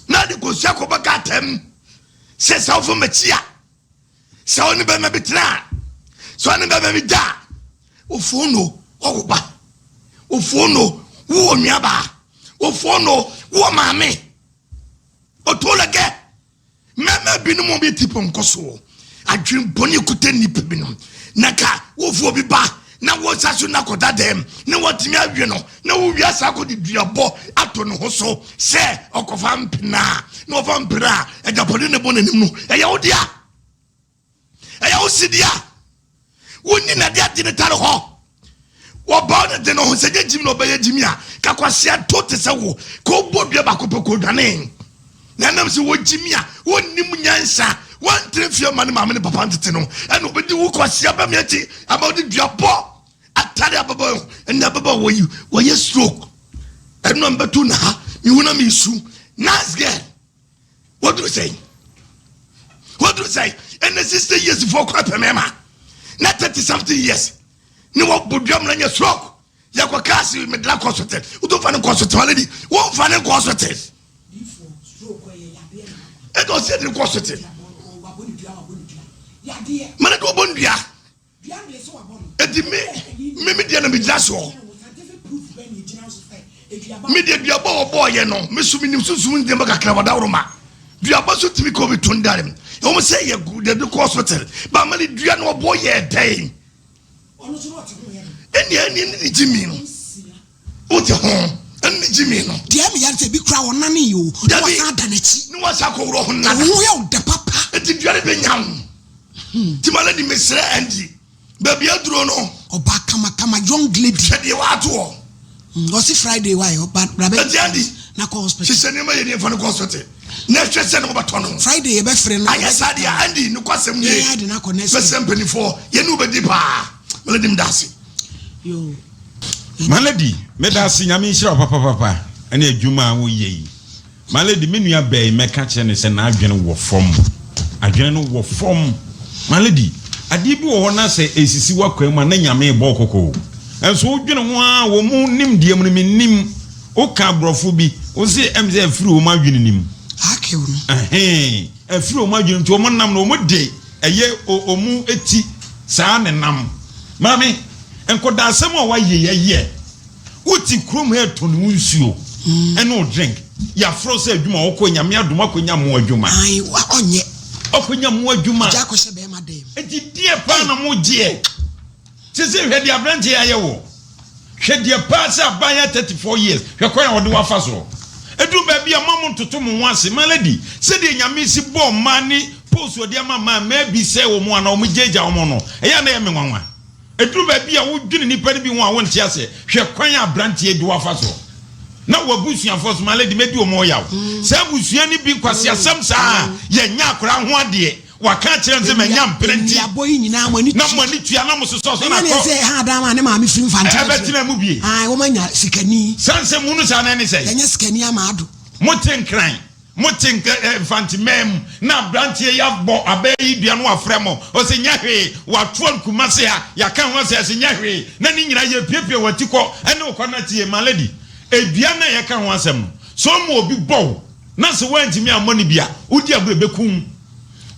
S3: Na de kosua kɔbɔ gata mu. Sɛ sɛ wofa m'akyi a, sɛ wo ne bɛrima bi tena a, sɛ wo ne bɛrima bi da a, wofoɔ no wɔwo ba. Wofoɔ no wowɔ nuabaa. Wofoɔ no wowɔ maame. Ɔtɔ lɛgɛ. Mmarima binom a wɔyɛ ti pɔnkɔ soɔ adwene bɔne kuta nnipa binom na ka wofoɔ bi ba na wɔsa so na kɔda dɛm na wɔtumi awie no na wowie asa akɔde duabɔ ato ne ho so sɛ ɔkɔfa mpena na ɔfa mpena a agyapɔde ne bɔ n'anim no ɛyɛ wo dea, ɛyɛ wo si dea. Wonni nade ade ne tare hɔ wɔba ne de no ho sɛ nyɛ gyimi na ɔbɛyɛ gyimi a kakwasia to te sɛ wo ka ɔbɔ dua baako pɛ kɔdwane na ɛnam sɛ wɔgyimi a wɔnnim nyansa wɔntere fie ma ne maame ne papa ntete no ɛna ɔbɛdi wo kwasia bɛme akyi ama wode dua bɔ atare ababa ɛne ababa wɔyi wɔyɛ stroke ɛno a mbɛto na ha mehu na mesu. Nice girl, wɔduru sɛn, wɔduru sɛn? Ɛnɛ 60 years foɔ kɔ apɛ mɛma na 30 something years ne wɔbɔ dua mu na nyɛ stroke yɛkɔ kaase medena kɔ so te wotu fa ne nkɔ so te my lady wɔmfa ne nkɔ so te ɛna ɔsɛ de ne kɔ so te mana de wɔbɔ ndua eti me deɛ na megyina soɔ. Me deɛ duabɔ a wɔbɔɔyɛ no me so menim sunsum nneɛma kakra wɔdaworo ma duabɔ so tumi kɔ bi to ndare mu ɛwɔm sɛ yɛ yɛde kɔ hospital ba ama ne dua no ɔbɔ yɛ dɛn ɛne ɛne ne gye mi no wote ho ɛne ne gye mi no.
S2: Deɛ ɛmi yɛn sɛ ebi kura ɔnane yi o. Na
S3: Dabi.
S2: wasan ada n'akyi.
S3: Ne wasa akɔworɔ ho nana.
S2: Ɛho yɛ ɔdɛ papa.
S3: Eti dua no bɛ nya wo nti ma lady mesrɛ ɛndi baabi aduro no.
S2: Ɔbaa kamakama, young lady.
S3: Hwɛ deɛ waato hɔ.
S2: Ɔsi Friday wa yɛ ɔba rabɛ.
S3: Eti Andy
S2: Na kɔ hospital.
S3: Hyehyɛ nneɛma yɛ nneɛma no kɔ hospital na ɛhwɛ sɛ ne ho bɛtɔ no.
S2: Friday yɛ bɛ fere no.
S3: Ayɛ saa deɛ Andy ne kɔ asɛm nie.
S2: Yɛn adi na kɔ next week.
S3: Bɛsɛ mpanimfoɔ yɛne wo bɛdi paa. My lady meda ase.
S2: Yo.
S5: My lady, meda ase. Nyame nhyira wo papapapa ɛne adwuma a woyɛ yi. My lady, me nua bɛyi mɛka kyerɛ ne sɛ n'adwene wɔ fam. Adwene no wɔ fam. My lady, adeɛ bi wɔ hɔ na sɛ esisi w'akwan mu a na Nyame bɔ kɔkɔ. Nso wodwene ho a wɔ mu nimdeɛ mu no menim woka aborɔfo bi wo se ɛm sɛ afiri wɔn adwene nim.
S2: Akew no.
S5: Ɛhɛn, afiri wɔn adwene nti wɔn nam no wɔn de ɛyɛ wɔn ti saa ne nam. Maame, nkɔdaasɛm a wayɛ yɛyɛ wote kurom ha ɛtɔ ne wo nsuo ɛne wo drink yɛafrɛ sɛ adwuma wɔkɔ Nyame adom akɔnya mo adwuma.
S2: Ayi wa ɔnyɛ.
S5: Ɔkɔnya mo adwuma.
S2: Gya akɔhyɛ bɛrima dɛm.
S5: Nti deɛ paa na mo gyeɛ sese hwɛ deɛ aberanteɛ ayɛ wɔ hwɛ deɛ paa sɛ aban yɛ 34 years hwɛ kwan a wɔde wafa soɔ. Ɛduru baabi a, mma montoto mo ho ase. My lady, sɛdeɛ Nyame si bɔɔ mmaa ne post ɔde ama mmaa, mmaa bi sɛe wɔn anaa wɔn gyaagyaa wɔn no, ɛyɛ a na ɛyɛ me nwanwa. Ɛduru baabi a wodwene nnipa no bi ho a wonte aseɛ. Hwɛ kwan a aberanteɛ yi de wo afa soɔ. Na w'abusuafoɔ nso, my lady, mɛdi wɔn yaw. Saa abusua no bi nkwaseasɛm saa a, yɛnyɛ akwadaa ho adeɛ. Waka akyerɛ no sɛ manya mpena nti.
S2: Nnuabɔ yi nyinaa mo ani
S5: tua. Na mo ani tua na mo sosɔ so
S2: na
S5: kɔ.
S2: Ɛnyɛ sɛ ɛha adan ma ne maame firi mfa nkyɛn.
S5: Ɛbɛtena mu bie.
S2: Ae wɔn anya sikani.
S5: Saa nsɛm hunu saa na ɛne sɛn?
S2: Yɛnyɛ sikani ama ado.
S5: Mo te nkran, mo te nk eh, mfanteman mu na abranteɛ yi abɔ abaa yi dua no wafrɛ mo ɔsɛ nyɛ hwee watoa nkumase ha yɛaka ho asɛ ɛsɛ nyɛ hwee na ne nyinaa yɛpiapia wati kɔ ɛne wokɔ na tie my lady edua na yɛka ho asɛm no sɛ ɔma obi bɔ wo na sɛ woantumi ammɔ no bi a wodi agorɔ ɛbɛku wo.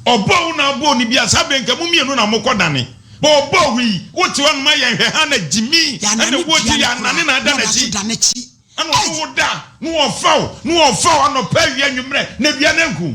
S5: Ɔbɔɔ wo na abɔɔ no bi a saa berɛ nka mo mmienu na mokɔ dane. But ɔbɔɔ wo yi, wote hɔ nom ayɛ nhwɛ ha na gyimi
S2: Yɛanane
S5: ɛna wo
S2: dua
S5: ti
S2: no
S5: yɛanane
S2: koraa
S5: na ada
S2: na ɔda so
S5: n'akyi.
S2: da n'akyi.
S5: Ɛna ɔne wo da na ɔfa wo na ɔfa wo anɔpa awia anwummerɛ na dua no anku wo.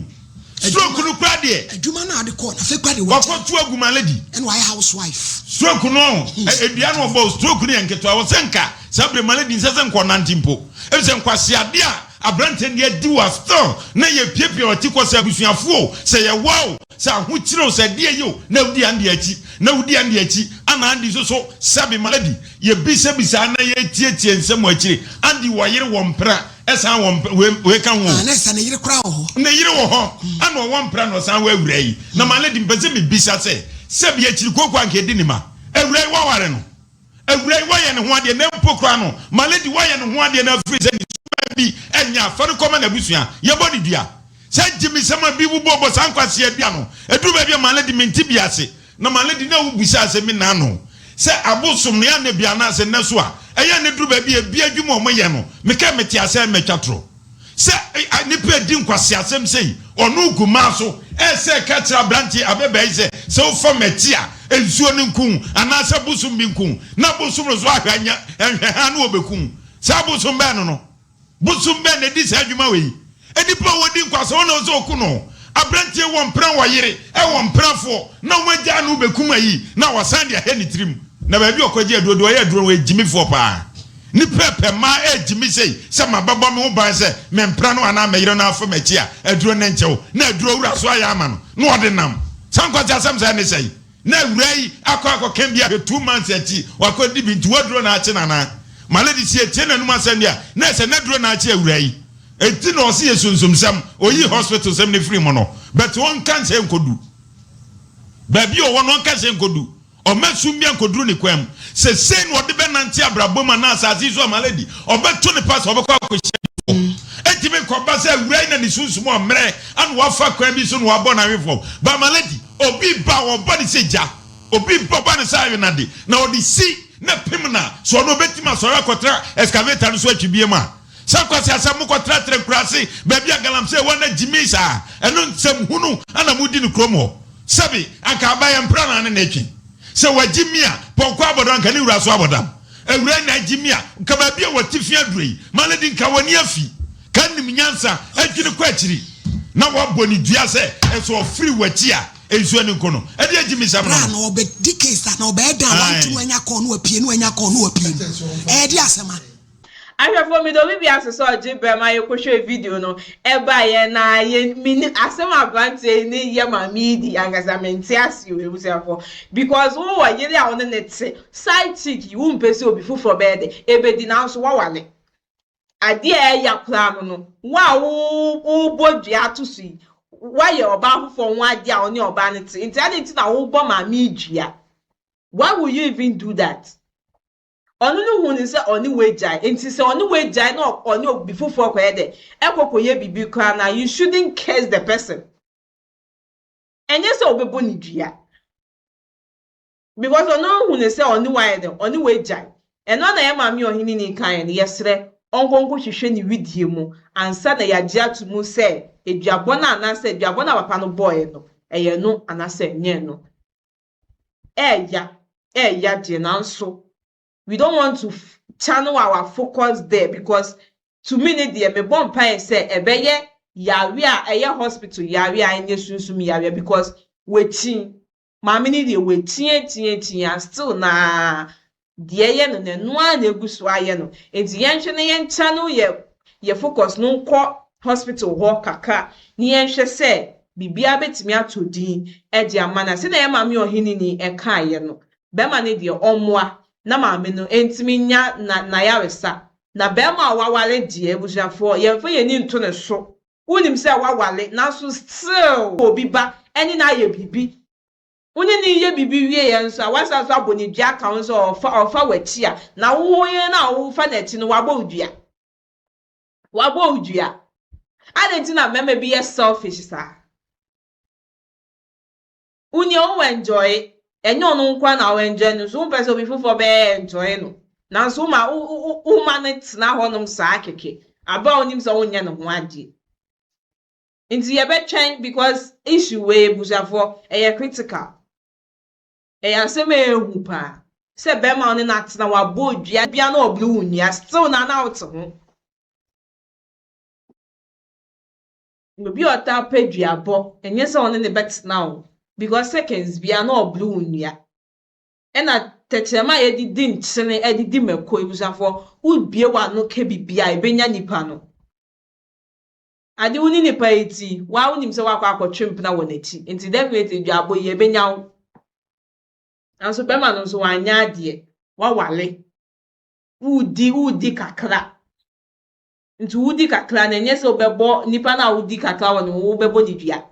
S5: Stroke
S2: Adwuma
S5: no koraa deɛ.
S2: adwuma no a ɔde kɔɔ no afei koraa deɛ wagyae.
S5: Wakɔto agu ma lady.
S2: Ɛna wayɛ house wife.
S5: Stroke no ɔho dua no ɔbɔɔ wo stroke no yɛ nketewa wɔ sɛ nka saa berɛ ma lady nsɛ sɛ nka ɔnante mpo efisɛ nkwaseadeɛ a Aberanteɛ no deɛ adi wa still na yɛ piapia wati kɔ sɛ abusuafoɔ o sɛ yɛ wa o sɛ ahokyere o sɛ ɛdeɛ yɛ o na wodi Andy akyi na wodi Andy akyi ana Andy nso so sɛbi ma lady yɛ bisa bisa na yɛ tie tie nsɛm wɔ akyire Andy wɔ yere wɔ mpena ɛsan wɔ mpena wei wei ka ho o.
S2: Ah na ɛsɛ ne yere koraa wɔ hɔ.
S5: Ne yere wɔ hɔ ana ɔwɔ mpena na ɔsan wɔ awura yi na ma lady mpɛ sɛ me bisa sɛ sɛbi akyiri kooko anka ɛdi ne ma awura yi waware no. Awurai wayɛ ne ho adeɛ na mpo koraa no Malady wayɛ ne ho adeɛ na afiri sɛ ne suban bi nyɛ a fa no kɔma n'abusua yɛbɔ no dua sɛ gyimisɛm a bi wobɔbɔ saa nkwasea dua no ɛduru baabi a Malady mente bi ase na Malady na wobusaa sɛ me naano sɛ abosom no yɛ anɛ bi anaasɛ nnɛ so a ɛyɛ ne duru baabi a ebi adwuma ɔmo yɛ no mekɛ mete asɛ mɛtwa torɔ Sɛ nipa edi nkwaseasɛm sei, ɔno gu mmaa so, ɛsɛ ɛka kyerɛ aberanteɛ ababaa yi sɛ, sɛ wofa m'akyi a, nsuo no nku wo, anaasɛ bosom bi nku wo, na bosom no so ahwɛ anya nhwɛhaa na wɔbɛku wo. Saa bosom bɛn no no? Bosom bɛn na ɛdi saa adwuma wei? Nnipa a wɔdi nkwasea wɔn na ɛwɔ sɛ wɔku no. Aberanteɛ wɔ mpena wɔ yere, ɛwɔ mpenafoɔ, na wɔagyaa no bɛkum ayi, na wɔasan de ahɛ ne tirim. Na baabi a ɔkɔgye aduro deɛ ɔyɛ aduro no ɔyɛ gyimifoɔ paa. Nnipa pɛ mmaa ɛregye sei sɛ mabɛbɔ me ho ban sɛ me mpena no anaa me yere no afa m'akyi a aduro no nkyɛ wo na aduro wura so ayɛ ama no na ɔde nam. Saa nkwaseasɛm sɛɛ ne sɛn? Na awuraa yi akɔ akɔka bi ahwɛ 2 months akyi wakɔdi bi nti w'aduro na akye no anaa? Ma lady sɛ yɛtie n'anum asɛm deɛ a na ɛsɛ n'aduro na akye awuraa yi. Enti na ɔse yɛ sunsumsɛm ɔyi hospital sɛm no firi mu no but ɔnka nsɛ nkɔdu baabi ɔwɔ no ɔnka nsɛ nkɔdu. Ɔmma sum biara nkoduru ne kwan mu. Sɛ sei na ɔde bɛnante abrabɔ mu anaa asase yi so a, my lady, ɔbɛto ne pa sɛ ɔbɛkɔ akɔhyia difoɔ. Ɛntumi nkɔba sɛ awuraa yi na ne sunsum ɔmmerɛ ana wafa kwan bi so na wabɔ no ahwe fam. But my lady, obi ba a, ɔba no sɛ gya. Obi ba, ɔba no sɛ awenade, na ɔde si na pem no a, sɛ ɔno ɔbɛtumi asɔre akɔtra excavator no so atwi biam a. Sɛ nkwaseasɛm mokɔtratra nkuraase baabi a galamsey wɔ na gyimii saa, ɛno nsɛm hunu ana modi no kurom hɔ. Sɛbe, anka abayɛ mpra na ne ne twe. Sɛ wagye mi a, pɔnkɔ abɔdam anka ne wura so abɔdam. Awurai na agye mi a, nka baabi a wate fi aduro yi, ma lady nka w'ani afi. Ka nim nyansa, adwene kɔ akyiri. Na wabɔ ne dua sɛ, ɛsɛ ɔfiri w'akyi a, nsuo ani nko no. Ɛdeɛ agyimisɛm no
S2: Bra
S5: no.
S2: na ɔbɛdi case a na ɔbɛyɛ dan wanto
S5: Ae.
S2: no anya kɔɔ no wapue no anya kɔɔ no wapue no ɛyɛ de asɛm a.
S1: Ahwɛfoɔ meda obi bi ase sɛ ɔgye berɛ ma yɛkɔhwɛɛ video no ɛbaeɛ na yɛ menni asɛm a aberanteɛ yi ne yɛ maame yi di ankasa mente aseɛ o abusuafoɔ because wowɔ yere a wo ne ne te side chick yi wompɛ sɛ obi foforɔ bɛyɛ dɛ ɛbɛdi nanso woawale adeɛ a ɛya koraa no no wo a wobɔ dua ato so yi woayɛ ɔbaa foforɔ ho adeɛ a wo ne ɔbaa no te nti adɛn nti na wobɔ maame yi dua? Why will you even do that? Ɔno no hu no sɛ ɔne wo agyae nti sɛ ɔne wo agyae na ɔne obi foforɔ kɔyɛ dɛ ɛkɔ kɔyɛ biribi koraa na you shouldn't curse the person. Ɛnyɛ sɛ wobɛbɔ ne dua because ɔno hu no sɛ ɔne wo ayɛ dɛ ɔne wo agyae. Ɛno na yɛ maame ɔhene ni kan no yɛsrɛ ɔnkɔ nkɔhwehwɛ ne widie mu ansa na yɛagye ato mu sɛ aduabɔ no anaasɛ aduabɔ no a papa no bɔɔɛ no ɛyɛ no anaasɛ ɛnyɛ no. Ɛɛya ɛɛya deɛ nanso we don't want to channel our focus there because to me ne deɛ mebɔ mpaeɛ sɛ ɛbɛyɛ yare a ɛyɛ hospital yare a ɛnyɛ sunsum yare because wakyi maame ne deɛ wakyi akyi akyi a still naa deɛ ɛyɛ no n'ano ara na egu so ayɛ no nti yɛnhwɛ na yɛn channel yɛ. yɛ focus no nkɔ hospital hɔ kakra na yɛnhwɛ sɛ biribiara bɛtumi atɔ din de ama no a. Sɛdeɛ yɛn maame ɔheneni kaeɛ no, bɛrima no deɛ ɔmmoa na maame no ntumi nya na n'ayaresa. Na bɛrima a waware deɛ, abusuafoɔ, yɛmfa yɛn ani nto ne so. Wonim sɛ waware nanso still obi ba ne no ayɛ biribi. Wo ne no reyɛ biribi wieeɛ nso a, woasan nso abɔ no dua aka ho sɛ ɔfa ɔfa w'akyi a, na wo yere no a wofa n'akyi no, wabɔ wo dua. Wabɔ wo dua. Adɛn nti na mmarima bi yɛ selfish saa? Wo nea wo enjoy, ɛnyɛ ɔno nko ara na wo enjoy no, so wompɛ sɛ obi foforɔ bɛyɛ enjoy no. Nanso woma wo woma no tena hɔnom saa kɛkɛ, aber a wonim sɛ wonyɛ ne ho adeɛ. Nti yɛbɛtwɛn because issue wei abusuafoɔ ɛyɛ critical. Ɛyɛ asɛm a ɛyɛ hu paa sɛ bɛrima a ɔne no atena wabɔ dua bia na ɔbere wo nnua still na na wote ho. Obi a ɔtaa pɛ duabɔ ɛnyɛ sɛ ɔne ne bɛtena o because seconds bia na ɔbere wo nnua. Ɛna tɛkyerɛma a yɛde di nkyene ɛde di mako abusuafoɔ wobie w'ano ka biribi a ɛbɛnya nipa no. Ade wo ne nipa yi ti, waa wonim sɛ woakɔ akɔtwe mpena wɔ n'akyi nti definitely dwaabɔ yi ɛbɛnya wo. Nanso bɛrima no nso wanyɛ adeɛ, wawale, wodi wodi kakra. Nti wodi kakra no ɛnyɛ sɛ wobɛbɔ nipa no a wodi kakra wɔ ne ho wobɛbɔ ne dua.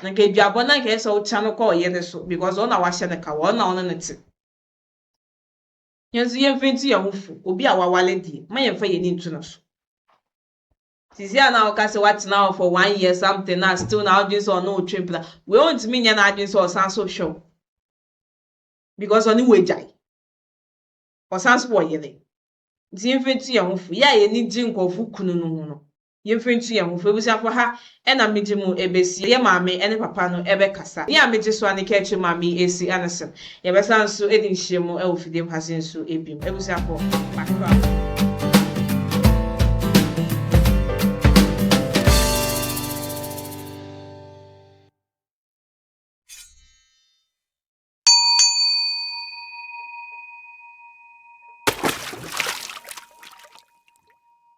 S1: Na nka aduabɔ no anka ɛyɛ sɛ wokya no kɔ ɔyere so because ɔno na wahyɛ no ka, ɔno na ɔne no te. Yɛn nso yɛmfa ntu yɛn ho fo, obi a wawale deɛ, ma yɛmfa yɛn ani nto no so. Sisi a na woka sɛ woatena hɔ for one year something na still na wodwen sɛ ɔne wo twe mpena. Wei ontumi nyɛ n'adwene sɛ ɔsan so hwɛ wo. Because ɔne wo agyae. Ɔsan so wɔ yere. Nti yɛmfa ntu yɛn ho fo. Yɛ a yɛni gye nkurɔfo kunu no ho no, yɛmfa ntu yɛn ho fo. Abusuafo ha ɛna megye mu ɛbɛsi. Yɛ maame ɛne papa no ɛbɛkasa. Nea megye so a ne ka akyire maame yi ɛsi ɛne sɛ yɛbɛsan nso ɛdi nhyiamu ɛwɔ fidie mu ha se nso ɛbi mu. Abusuafo, makra mo.